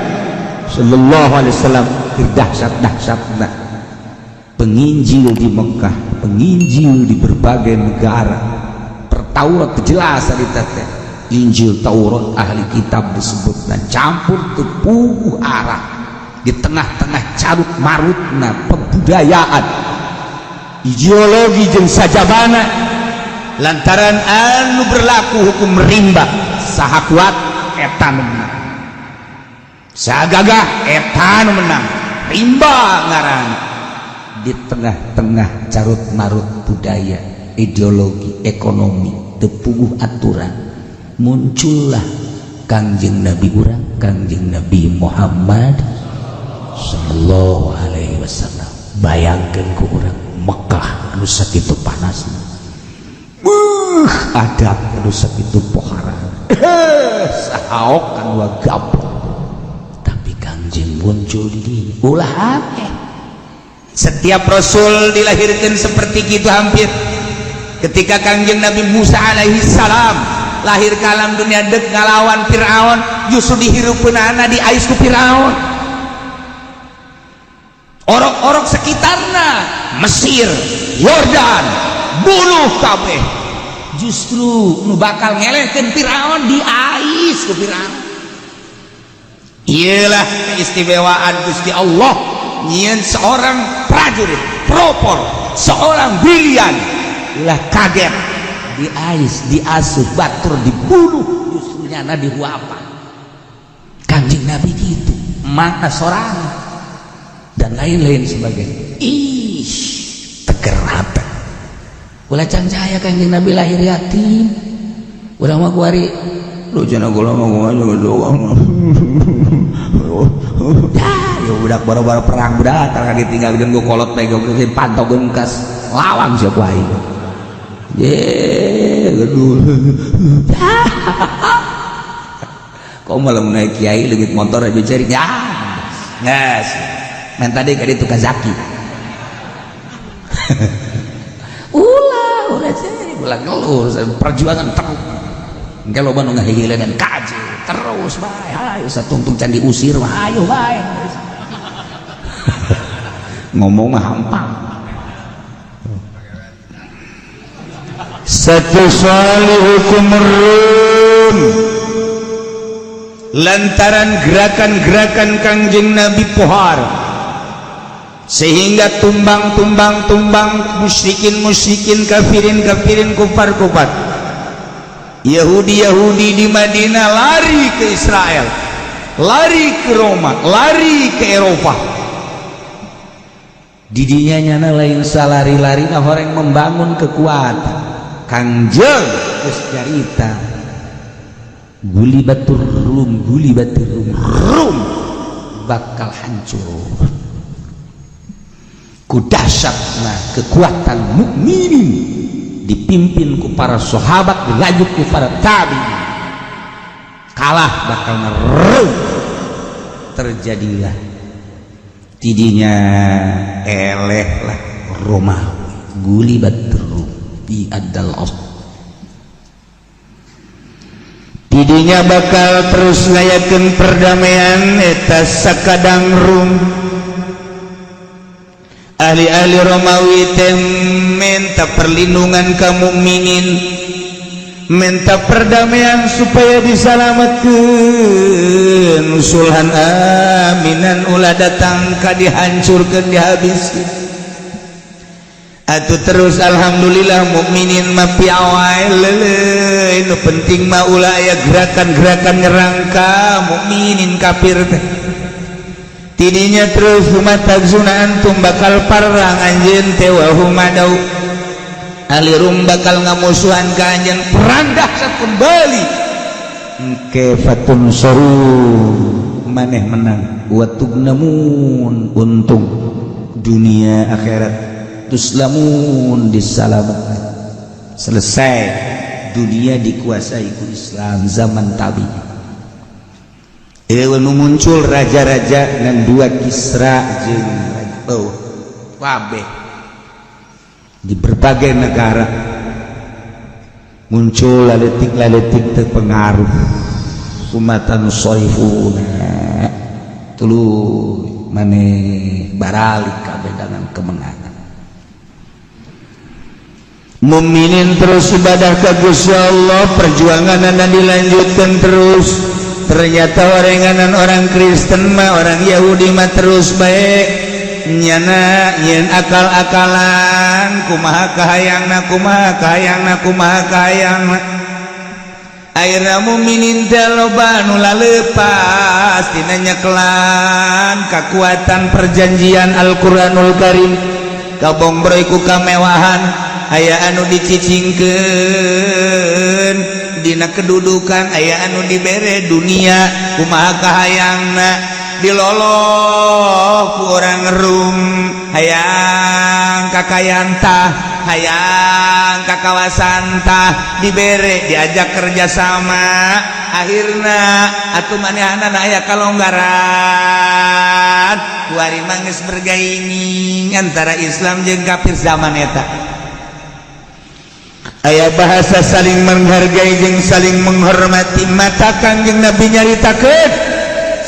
sallallahu alaihi wasallam. keur dahsyat-dahsyatna. Penginjil di Mekah, penginjil di berbagai negara. Per Taurat jelas harita teh. Injil, Taurat, ahli kitab disebutna campur teu puguh arah di tengah-tengah carut marutna pebudayaan, ideologi jeung sajabana, lantaran anu berlaku hukum rimba, saha kuat eta nu menang, saha gagah eta nu menang. Rimba ngaran. Di tengah-tengah carut marut budaya, ideologi, ekonomi, teu puguh aturan, muncullah Kangjeng Nabi urang, Kangjeng Nabi Muhammad Sallallahu Alaihi Wasallam. Bayangkan ku urang, Mekah anu sakitu panas, adab anu sakitu pohara, sahaok kan wa gaplok, tapi Kangjeng muncul di dinya. Ulah aneh. Setiap rasul dilahirkan seperti gitu hampir. Ketika Kangjeng Nabi Musa alaihi salam lahir ke alam dunia dek ngalawan Fir'aun, justru dihirupeunana diais ku Fir'aun. Orok-orok sekitarna, Mesir, Yordan, bunuh kabeh. Justru nu bakal ngelehkeun Fir'aun diais ku Fir'aun. Iyalah keistimewaan Gusti Allah nyieun seorang prajurit pelopor, seorang brilian. Ulah kaget diais, diasuh, batur dibunuh, justru nyana dihuapan. Kanjeng Nabi gitu mana sorangan dan lain-lain sebagainya. Ih, teger hati. Ulah cangcaya Kanjeng Nabi lahir yatim. Ulah mah kuari Lu cenah kula mah kumaha juga. Ya, ya budak baru-baru perang, budak karena ditinggalkeun ku kolot bae goblok, pantaukeun kas lawang sia ku aing. Ye, Aduh. Kok malah naik kiai leungit motor aja cari ya. Nges. Men tadi ka ditu Kazaki. Ulah, ulah cari, ulah ngeluh, perjuangan terus. Engke loba nu ngahihileun kaji terus bae, ayo satungtung can diusir mah ayo bae. Ngomong mah hampang. Satu hukum Rum lantaran gerakan-gerakan Kangjeng Nabi pohar sehingga tumbang-tumbang tumbang musyrikin musyrikin, kafirin kafirin, kufar kufar, Yahudi Yahudi di Madinah lari ke Israel, lari ke Roma, lari ke Eropa. Didinya nyana lain salari-lari nah orang membangun kekuatan. Kangjeng geus carita gulibatur Rum, gulibatur Rum, Rum bakal hancur ku dahsyatna kekuatan mukminin dipimpin ku para sahabat, dilanjut ku para tabi'in, kalah bakal ngerum. Terjadilah tidinya eleh lah Romawi, gulibat Rum di adal os. Tidinya bakal terus ngayakeun perdamaian eta sakadang Rum. Ahli-ahli Romawi teh minta perlindungan ka mukminin, minta perdamaian supaya disalamatkeun, sulhan aminan, ulah datang ka dihancurkeun, dihabiskeun. Atuh terus alhamdulillah mukminin mah piawai leuleui, nu penting mah ulah aya gerakan-gerakan nyerang ka mukminin kafir teh. Tidinya terus tagzuna antum, bakal parang anjeun teh, wa hum adau, ahli Rum bakal ngamusuhan ka anjeun, perang dahsyat kembali. Engke fatun seru maneh menang, wa tugnamun, untung dunia akhirat, tuslamun, disalamatkan, selesai dunia dikuasai ku Islam zaman tabi. Nu muncul raja-raja dan dua Kisra jeung oh, kabeh di berbagai negara muncul laletik-laletik terpengaruh. Sumatan soifuna tuluy. Maneh baralik kabeh dengan kemenangan. Mukminin terus ibadah ke Gusti Allah, perjuangan anda dilanjutkan terus. Ternyata orenganan orang Kristen mah, orang Yahudi mah terus baik nyana nyen akal-akalan, kumaha kahayangna, kumaha kahayangna, kumaha kahayangna. Akhirna mukminin teh loba nu lalepas tina nyekelan kekuatan perjanjian Al-Qur'anul Karim, kabongbroy ku kamewahan. Aya anu dicicingkeun dina kedudukan, aya anu dibere dunia, kumaha kahayangna, diloloh ku orang Rum, hayang kakayaan tah, hayang kakawasan tah, dibere, diajak kerjasama. Akhirna atuh manehanana aya kalonggaran. Kuari mah geus bergaining antara Islam jeung kafir. Zaman eta aya bahasa saling menghargai jeung saling menghormati. Mata Kangjeng Nabi nyaritakeun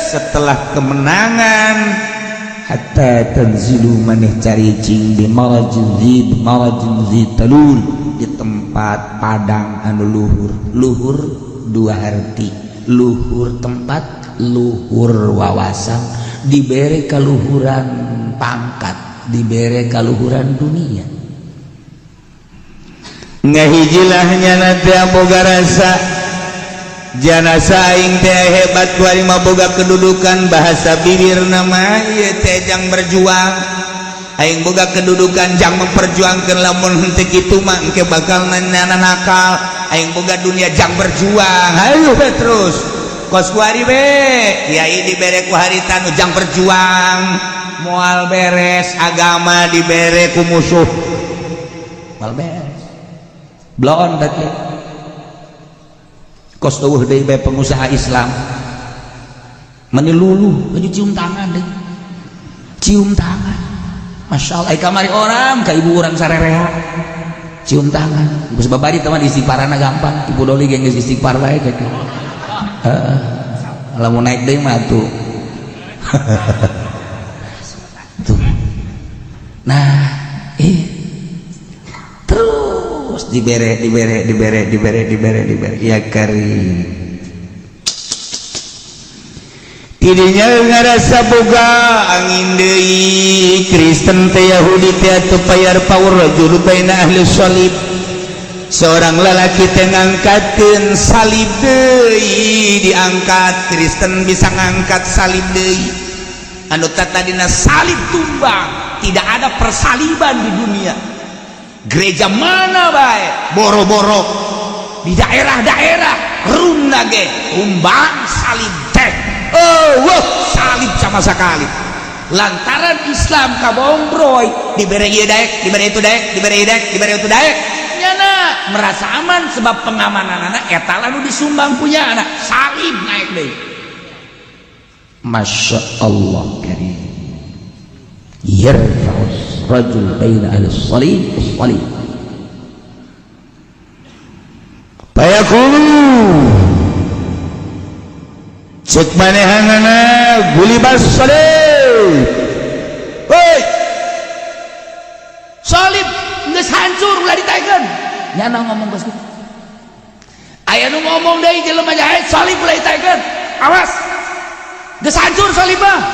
setelah kemenangan, hatta tanzilu, maneh caricing, di marajin zi marajin zi talul, di tempat padang anu luhur. Luhur dua arti, luhur tempat, luhur wawasan. Dibere kaluhuran pangkat, dibere kaluhuran dunia. Ngahijilahnya nanti boga rasa janasa aing teh hebat, kuari mah boga kedudukan. Bahasa bibir nama ieu teh jang berjuang, aing boga kedudukan jang memperjuangkan. Lamun henteu kitu mah engke bakal nanya nakal. Aing boga dunia jang berjuang, hayu be terus kos kuari be. Kiai dibere ku harita nu jang berjuang, moal beres agama, dibere ku musuh. Moal beres, bloon tadi kos eueuh deui bae pengusaha Islam meni luluh baju, cium tangan deh, cium tangan. Masya Allah, kamari orang ka ibu urang sarerea cium tangan. Geus babari teman, istighfarana gampang. Ibu Doli ge geus istighfar bae gitu. Heeh, lamun naik deui mah tuh tuh. Nah, terus dibere, dibere, dibere, dibere, dibere, dibere, ya karim. Tidinya ngarasa boga angin deui Kristen teh, Yahudi teh atuh. Payarfa'ur rajulu baina ahli salib, seorang lalaki teh ngangkatkeun salib deui, diangkat. Kristen bisa ngangkat salib deui, anu tadina salib tumbang, tidak ada persaliban di dunia. Gereja mana bae, boro-boro di daerah-daerah Rum ge tumbang salib teh. Oh wah, salib sama sekali lantaran Islam kabongbroy, dibere ieu daek, dibere itu daek, dibere ieu daek, dibere itu daek. Nyana merasa aman sebab pengamanan anak eta lalu disumbang punya anak salib naik deui. Masya Allah karim. Yarfa'us rajul baina ahli salib salib. Payaqulu, cek manehanana, gulibas salib. Hoi, salib geus hancur, ulah ditaekeun. Nyana ngomong geus kitu. Aya nu ngomong deui, jelema jahat, salib ulah ditaekeun, awas, geus hancur salib mah.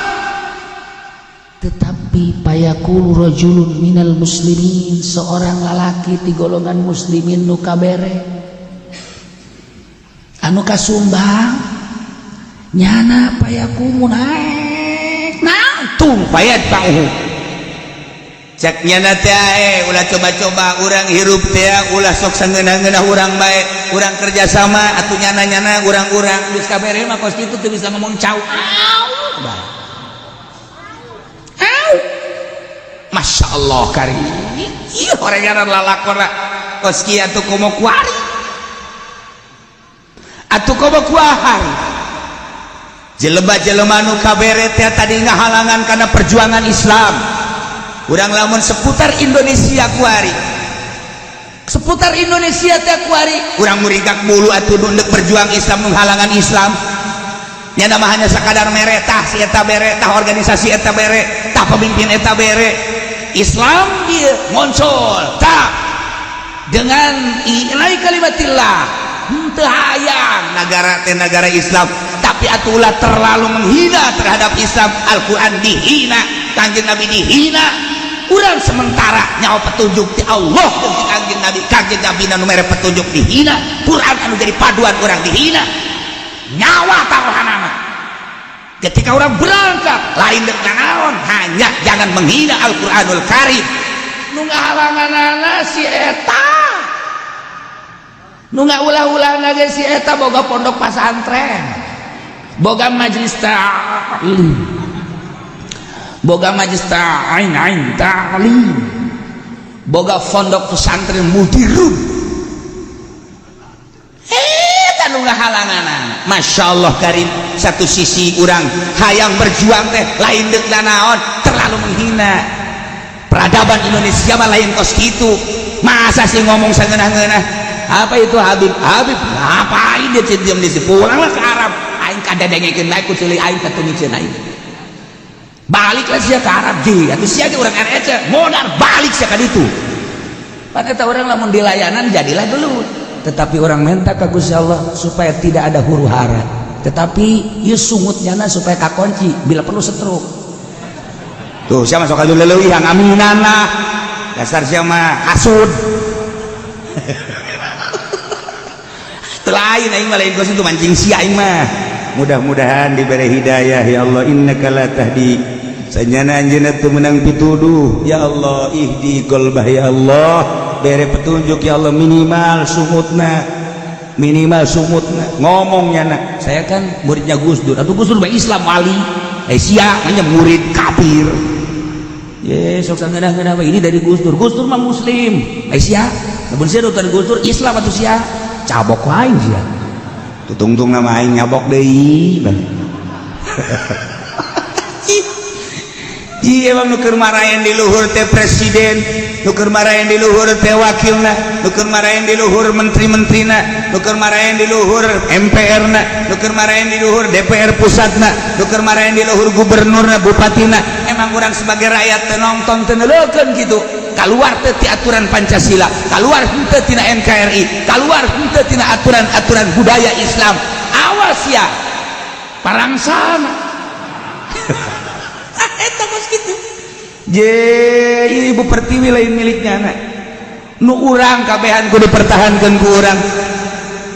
Tetapi payaqulu rajulun minal muslimin, seorang lalaki di golongan muslimin nu kabere, anu kasumbang, nyana payakumu naik tung payat panghu. Cek nyana teh, ulah coba-coba urang hirup teh, ulah sok sangeunah-ngeunah urang bae, urang kerjasama atuh nyana-nyana urang-urang. Geus kabere mah kos kitu teu bisa ngomong, cau au. Au. Masya Allah karim. Ih, orang lalakona kos kieu atuh, komo kuari atuh, komo kuahari jelema-jelema nu kabere teh tadi ngahalangan karena perjuangan Islam. Urang lamun seputar Indonesia kuari, seputar Indonesia teh kuari, urang murigak bulu atuh nu berjuang Islam, menghalangan Islam. Nya nama hanya sekadar mere tah si eta bere, tah organisasi eta bere, tah pemimpin eta bere. Islam dia muncul tak dengan i'lai kalimatillah, henteu hayang negara teh negara Islam, tapi atulah terlalu menghina terhadap Islam. Al-Quran dihina, Kangjeng Nabi dihina. Urang sementara nyawa petunjuk ti Allah jeung ti Kangjeng Nabi, Kangjeng Nabi nu mere petunjuk dihina, Quran anu jadi paduan urang dihina, nyawa taruhanana. Ketika orang berangkat lain dek naon, hanya jangan menghina Al-Quranul Karim. Nu ngahalanganana si eta, nu ngaulah-ulahna ge si eta, boga pondok pasantren, boga majelis ta'lim, boga majelis ta'in ain ta'lim, boga pondok pesantren mudirun. Eta nu ngahalanganana. Masya Allah Karim, satu sisi urang hayang berjuang teh lain dek naon, terlalu menghina peradaban Indonesia mah lain kos gitu. Masa sih ngomong sangeunah-ngeunah apa itu Habib? Habib ngapain dia diam di sini? Pulanglah ke Arab. Aing kadedengekeun bae ku ceuli aing, katunikeun aing. Baliklah sia ke Arab ji, atuh sia ge urang REC modar balik sia ka ditu. Pan eta urang lamun dilayanan jadilah gelut, tetapi orang minta ka Gusti Allah supaya tidak ada huru hara, tetapi ieu sungutnya supaya kakunci, bila perlu setruk. Tuh sia masuk ka leuwih aminan lah, dasar sia mah hasud. Lain aing mah, lain kos itu mancing sia aing mah. Mudah-mudahan diberi hidayah ya Allah, innaka la tahdi. Sanyana anjeunna teu meunang pituduh ya Allah, ihdi qalbah ya Allah, bere petunjuk ya Allah, minimal sungutna, minimal sungutna ngomongnya na. Saya kan muridnya Gus Dur atau Gus Dur bae Islam wali, eh sia hanya murid kafir. Ye sok sangeunah-ngeunah ini dari Gus Dur. Gus Dur mah muslim. Eh sia lamun sia dari Gus Dur Islam atuh sia cabok wae sia. Tutungtung nama aing nyabok deui. Ji emang nu keur marayan di luhur teh presiden, nu keur marayan di luhur teh wakilna, nu keur marayan di luhur menteri-menterina, nu keur marayan di luhur MPR-na, nu keur marayan di luhur DPR pusatna, nu keur marayan di luhur gubernurna, bupatina. Emang urang sebagai rakyat teu nonton, teu neuleukeun kitu? Keluar teu ti aturan Pancasila, keluar henteu tina NKRI, keluar henteu tina aturan-aturan budaya Islam? Awas ya parangsana. Eta kos kitu. Je Ibu Pertiwi lain miliknya anak nu urang kabehan kudu dipertahankan ku urang.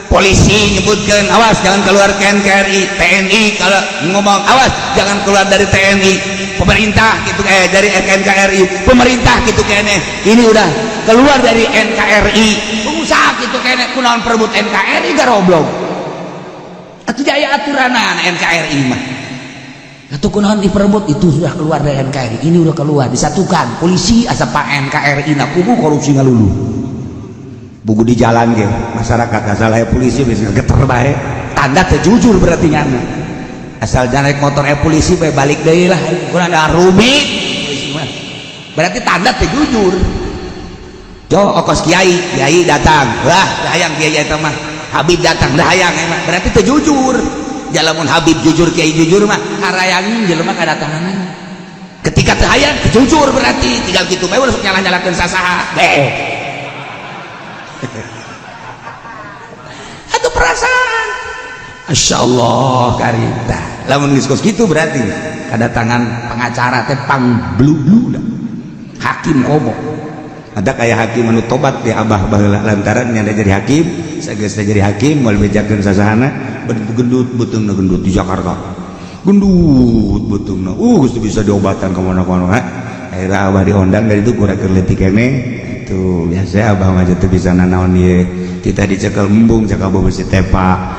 Polisi nyebutkan awas jangan keluar ke NKRI, TNI kalau ngomong awas jangan keluar dari TNI, pemerintah gitu, dari NKRI, pemerintah gitu kene ini udah keluar dari NKRI, pengusaha gitu kene, kunaon perebut NKRI garoblog atuh jaya aturanan NKRI mah. Atau kunaon diperebut, itu sudah keluar dari NKRI, ini udah keluar, disatukan. Polisi asa pak NKRI na kubu korupsi ngalulu. Buku di jalan ge masyarakat asal aya polisi bisa geter bae. Tanda teu jujur berarti nyana. Asal jangan naik motor polisi bae balik deui lah. Kurang ada rumit polisi mah, berarti tanda teu jujur. Jo okos kiai, kiai datang, wah hayang kiai eta mah, Habib datang dah hayang emang, berarti teu jujur. Jalamun Habib jujur, kiai jujur mah harayangin jelema kadatanganna. Ketika teu hayang teu jujur, berarti tinggal gitu bae ulah sok nyalah-nyalahkeun sasaha beh. Atau perasaan. Masya Allah karita, lamun geus kos kitu berarti kedatangan pengacara teh pang blu blu, hakim komo. Ada kayak hakim anu tobat di abah baheula lantaran nyanda jadi hakim, sageus jadi hakim moal bejakeun sasahana, gendut beuteungna, gendut di Jakarta, gendut beuteungna, geus bisa diobatan ka mana-mana. Akhirnya abah diundang dari itu kurang leutik keneh tuh. Biasa abah mah teu bisa nanaon ieu, kita dicekel embung cakap besi tepa.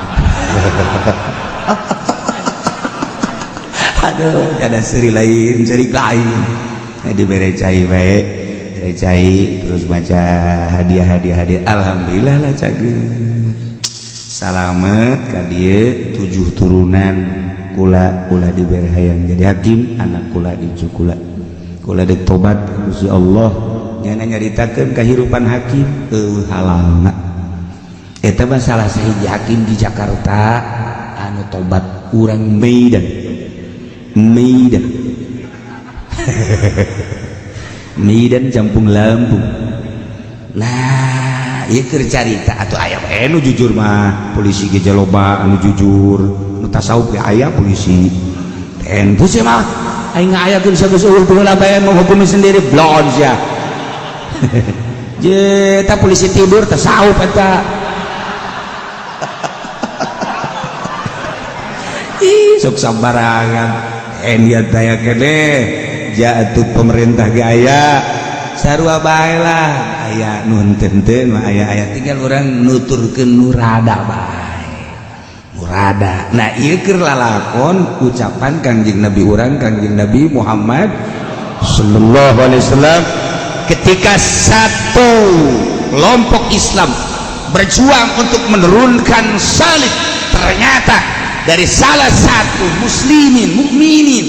Aduh, ada seri lain, seri lain dibere cai bae, bere cai terus baca hadiah hadiah hadiah, alhamdulillah lah cageun salamet ka dieu 7 turunan. Kula ulah dibere hayang jadi hakim, anak kula incu kula, kula dek tobat Gusti Allah. Nyana nyaritakeun kahirupan hakim eueuh halalna. Eta mah salah sahiji hakim di Jakarta anu tobat. Urang Medan, Medan, Medan Campung Lampung. Nah, ieu keur carita atuh, aya bae nu jujur mah. Polisi ge loba anu jujur, nu tasawuf ge aya. Polisi tentu sih mah aing ngayakeun geus eueuh baheula bae menghukumi sendiri blon sia. Je eta polisi tidur tasawuf eta. Ih, sok sambarangan en daya kene jatuh pemerintah ge aya, sarua bae lah. Aya nu henteu mah aya, aya tinggal urang nuturkeun nu rada bae, nu rada. Nah, ieu keur lalakon ucapan Kangjeng Nabi urang, Kangjeng Nabi Muhammad sallallahu alaihi wasallam, ketika satu kelompok Islam berjuang untuk menurunkan salib, ternyata dari salah satu muslimin mukminin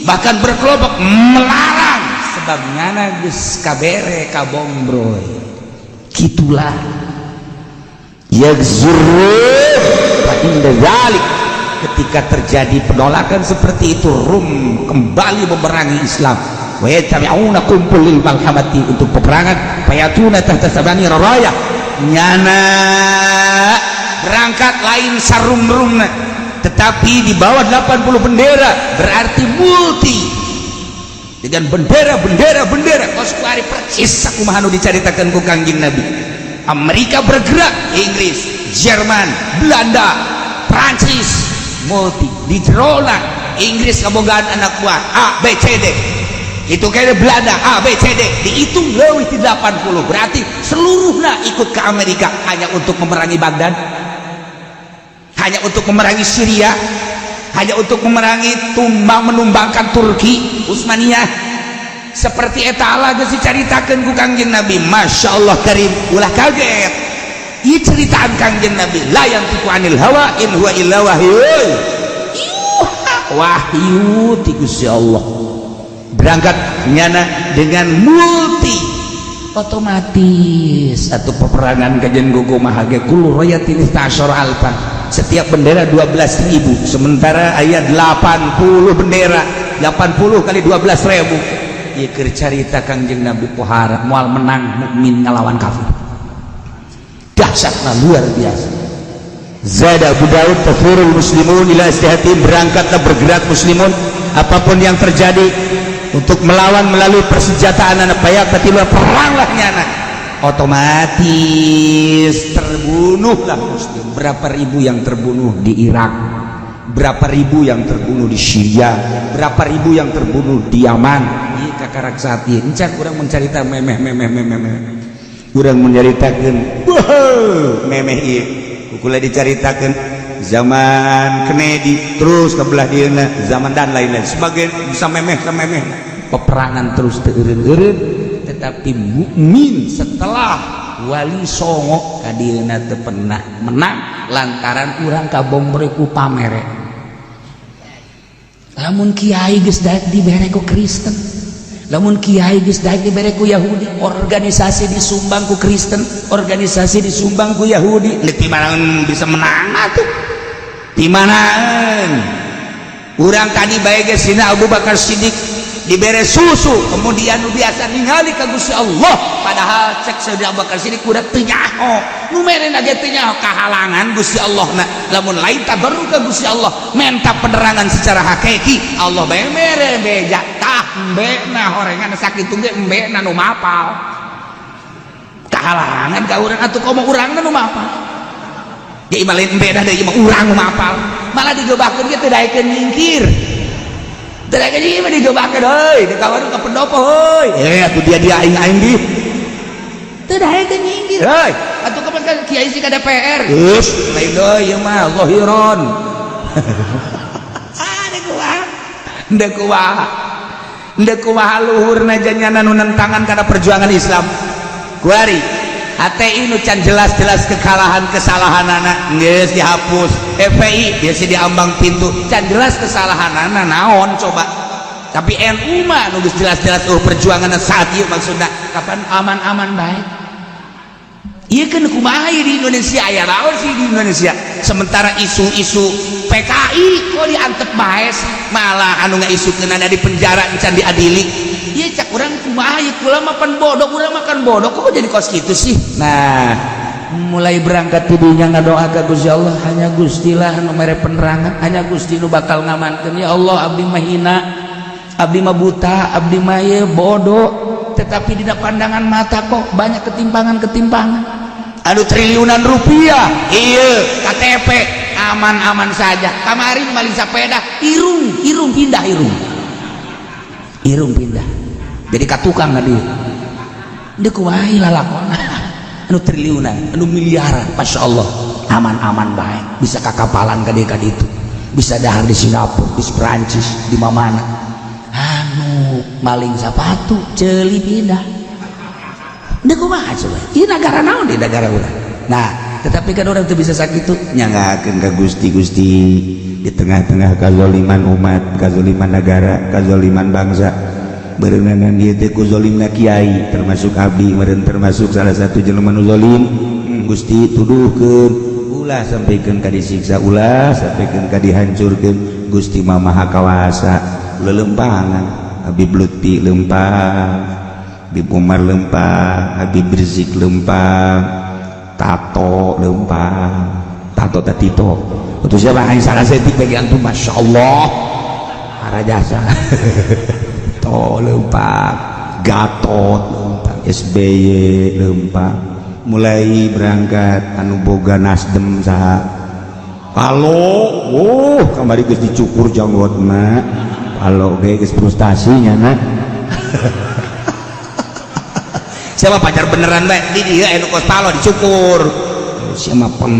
bahkan berkelompok melarang sebab ngana geus kabere kabombroy. Gitulah yaghzurun fa inda dzalik, ketika terjadi penolakan seperti itu, Rum kembali memerangi Islam, wa yattabi'una, kumpul lil malhamati, untuk peperangan, fayatuna tahta sabani raya, nyana berangkat lain sarum-rumna tetapi di bawah 80 bendera, berarti multi dengan bendera-bendera bendera kos kuari, percis sakumaha nu dicaritakeun ku Kangjeng Nabi. Amerika bergerak, Inggris, Jerman, Belanda, Prancis, multi di jerona. Inggris kabogaan anak buah A B C D itu, kayak Belanda A B C D, dihitung leuwih ti 80, berarti seluruhnya ikut ke Amerika hanya untuk memerangi Baghdad, hanya untuk memerangi Syria, hanya untuk memerangi tumbang menumbangkan Turki Utsmaniyah. Seperti eta lah geus dicaritakeun ku Kangjeng Nabi. Masya Allah karim, ulah kaget, ieu ceritaan Kangjeng Nabi. La yantiqu anil hawa in huwa illa wahyu yuha, wahyu ti Gusti Allah. Berangkat nyana dengan multi, otomatis satu peperangan kajian gugu mahage kullu rayatin itsna alfan, setiap bendera 12.000, sementara ayat 80 bendera, 80 kali 12.000. Ieu keur carita Kangjeng Nabi, pohara moal menang mukmin ngalawan kafir, dahsyatna luar biasa. Zada Abu Daud tafurul muslimun ila istihati, berangkatlah bergerak muslimun apapun yang terjadi untuk melawan melalui persenjataan anak payak katilu, peranglah nyana, otomatis terbunuhlah muslim. Berapa ribu yang terbunuh di Irak, berapa ribu yang terbunuh di Syria, berapa ribu yang terbunuh di Yaman. Ieu kakarak saat ieu encan urang mencarita memeh memeh memeh memeh, urang menceritakeun wah memeh ieu kukula dicaritakeun zaman Kennedy terus ke belah dieuna zaman dan lain-lain sebagai bisa memeh memeh. Peperangan terus teu eureun-eureun, tetapi mukmin setelah Wali Songo kadieuna teu pernah menang lantaran urang kabombre ku pamere. Lamun kiai geus daek dibere ku Kristen, lamun kiai geus daek dibere ku Yahudi, organisasi disumbang ku Kristen, organisasi disumbang ku Yahudi, di mana bisa menang atuh? Di mana urang tadi bae geus Sina Abu Bakar Siddiq dibere susu, kemudian nu biasa ningali ka Gusti Allah, padahal cek Sayyidina Abu Bakar Siddiq kuda teu nyaho nu merena ge, teu nyaho kahalangan Gusti Allah. Na lamun lain tabarru ka Gusti Allah, menta penerangan secara hakiki, Allah bae mere beja. Tah, embena horengan sakitu ge, embena nu mapal kahalangan ka urang atuh, komo urangna nu mapal ge mah lain embena deui mah, urang nu mapal malah digebahkeun ge teu daekeun nyingkir. Teu daekeun nyingkir mah digebahkeun, heuy di kawan ka pendopo, heuy, eh atuh dia dia aing aing di teu daekeun nyingkir, heuy atuh kapan kan kiai sih ka DPR geus lain deui ieu mah zahiron. Ah, deuk kumaha, deuk kumaha, deuk kumaha luhurna janyana nu nentangan kana perjuangan Islam kuari. HTI nu can jelas-jelas kekalahan kesalahan anak geus dihapus, FPI biasa diambang pintu, can jelas kesalahan anak naon coba. Tapi NU mah nu geus jelas-jelas, oh, perjuangan saat ieu maksudna kapan aman-aman baik. Iya kan, kumaha di Indonesia, aya naon sih di Indonesia? Sementara isu-isu PKI kok diantep bae sih, malah anu ngaisukeun di penjara encan diadili. Iya, cak urang kumaha ieu, kula mah pan bodoh, urang makan bodoh, kok jadi kos kitu sih? Nah, mulai berangkat tidinya ngadoa ka Gusti Allah, hanya Gusti lah nu mere penerangan, hanya Gusti nu bakal ngamankeun. Ya Allah, abdi mah hina, abdi mah buta, abdi mah ieu bodoh, tetapi di pandangan mata kok banyak ketimpangan-ketimpangan. Anu triliunan rupiah, iya, KTP aman-aman saja. Kemarin maling sepeda, irung irung pindah, irung irung pindah jadi katukang dia. Dia kumaha lalakon anu triliunan, anu miliaran, Masya Allah, aman-aman baik, bisa kakapalan ka dieu ka ditu, bisa dahar di Singapura, di Perancis, di mana. Anu maling sepatu ceuli pindah. Dia kumaha coba? Ini negara naon di negara urang? Nah, tetapi kan orang tuh bisa sakit tuh. Nyanggakeun ka Gusti. Gusti, di tengah-tengah kazoliman umat, kazoliman negara, kazoliman bangsa, berenangan ieu teh ku zolimna kiai, termasuk abdi meureun, termasuk salah satu jelema nu zolim. Gusti, tuduhkeun, ulah sampaikan ka disiksa, ulah sampaikan ka dihancurkeun. Gusti mah Maha Kawasa. Lelempangan Habib Lutfi lempang, Habib Umar lempang, Habib Rizik lempang, Tato lempang, Tato Tatito itu siapa? Hanya salah setik bagi antum. Masya Allah, para jasa to lempang, Gatot lempang, SBY lempang, mulai berangkat anu boga Nasdem saha? Kalau oh kamari geus dicukur janggotna, kalau ge geus frustasinya. Nah, siapa pacar beneran bae di dia anu kos palo dicukur, siapa pem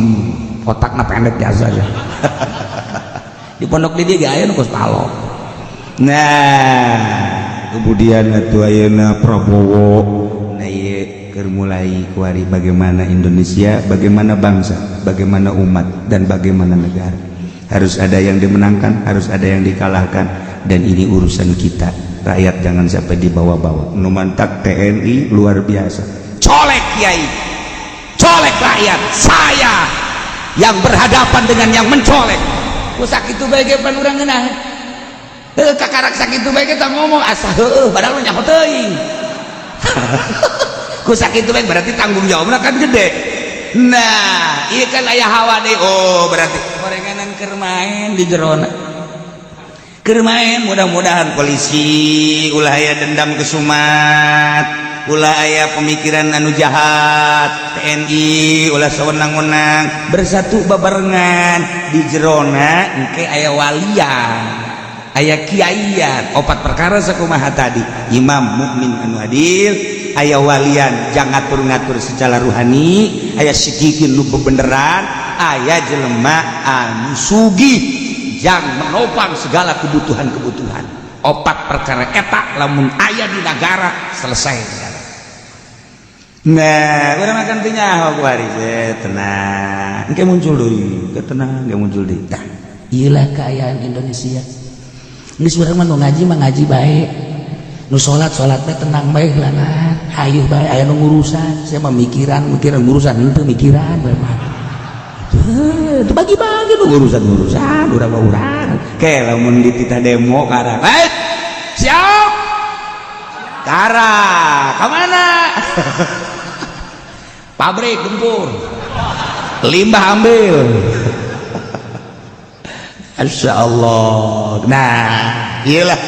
otakna pendek biasa aja di pondok di dia ge aya nu kos palo. Nah, kemudian atuh ayeuna Prabowo. Nah, ieu keur mulai kuari bagaimana Indonesia, bagaimana bangsa, bagaimana umat, dan bagaimana negara. Harus ada yang dimenangkan, harus ada yang dikalahkan, dan ini urusan kita rakyat, jangan sampai dibawa-bawa. Nu mantak TNI luar biasa. Colek kiai, colek rakyat, saya yang berhadapan dengan yang mencolek. Ku sakitu bae ge pan urang ngeunah. Heuh, kakarak sakitu bae kita ngomong asa heueuh, padahal mah nyaho teuing. Ku sakitu bae berarti tanggung jawabna kan gede. Nah, ieu kan aya hawa deui. Oh, berarti gorenganan keur main di jerona. Keur main, mudah-mudahan polisi ulah aya dendam kesumat, ulah aya pemikiran anu jahat, TNI ulah sewenang-wenang, bersatu babarengan di jerona. Engke aya walian, aya kiaian, opat perkara sakumaha tadi: imam mukmin anu adil, aya walian jangan ngatur-ngatur secara ruhani, aya sikikin nu bebeneran, aya jelema anu sugih yang menopang segala kebutuhan-kebutuhan. Opat perkara eta lamun aya di negara, selesai segala. Nah, urang makan teu nyaho kuari. Tenang, engke muncul deui, tenang, engke muncul deui. Tah, iyalah keayaan Indonesia. Geus, urang mah nu ngaji mah ngaji bae, nu salat salat bae, tenang bae lah. Hayu bae, aya nu ngurusan. Saya mah mikiran mikiran ngurusan henteu, mikiran bae mah. Itu bagi-bagi nu urusan-urusan urang mah urang. Ke lamun dititah demo karang. Baik, siap. Kara, kemana? Pabrik gempur, limbah ambil. Masya Allah. Nah, iyalah.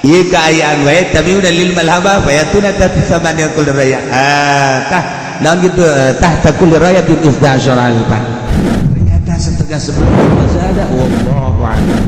Iya, keayaan wae, tapi udah lil malhaba fayatuna tahta samania kulli raya. Ah, tah naon gitu, tahta kulli rayatin 12 alfan. Ternyata setengah sebelum masih ada. Wallahu a'lam.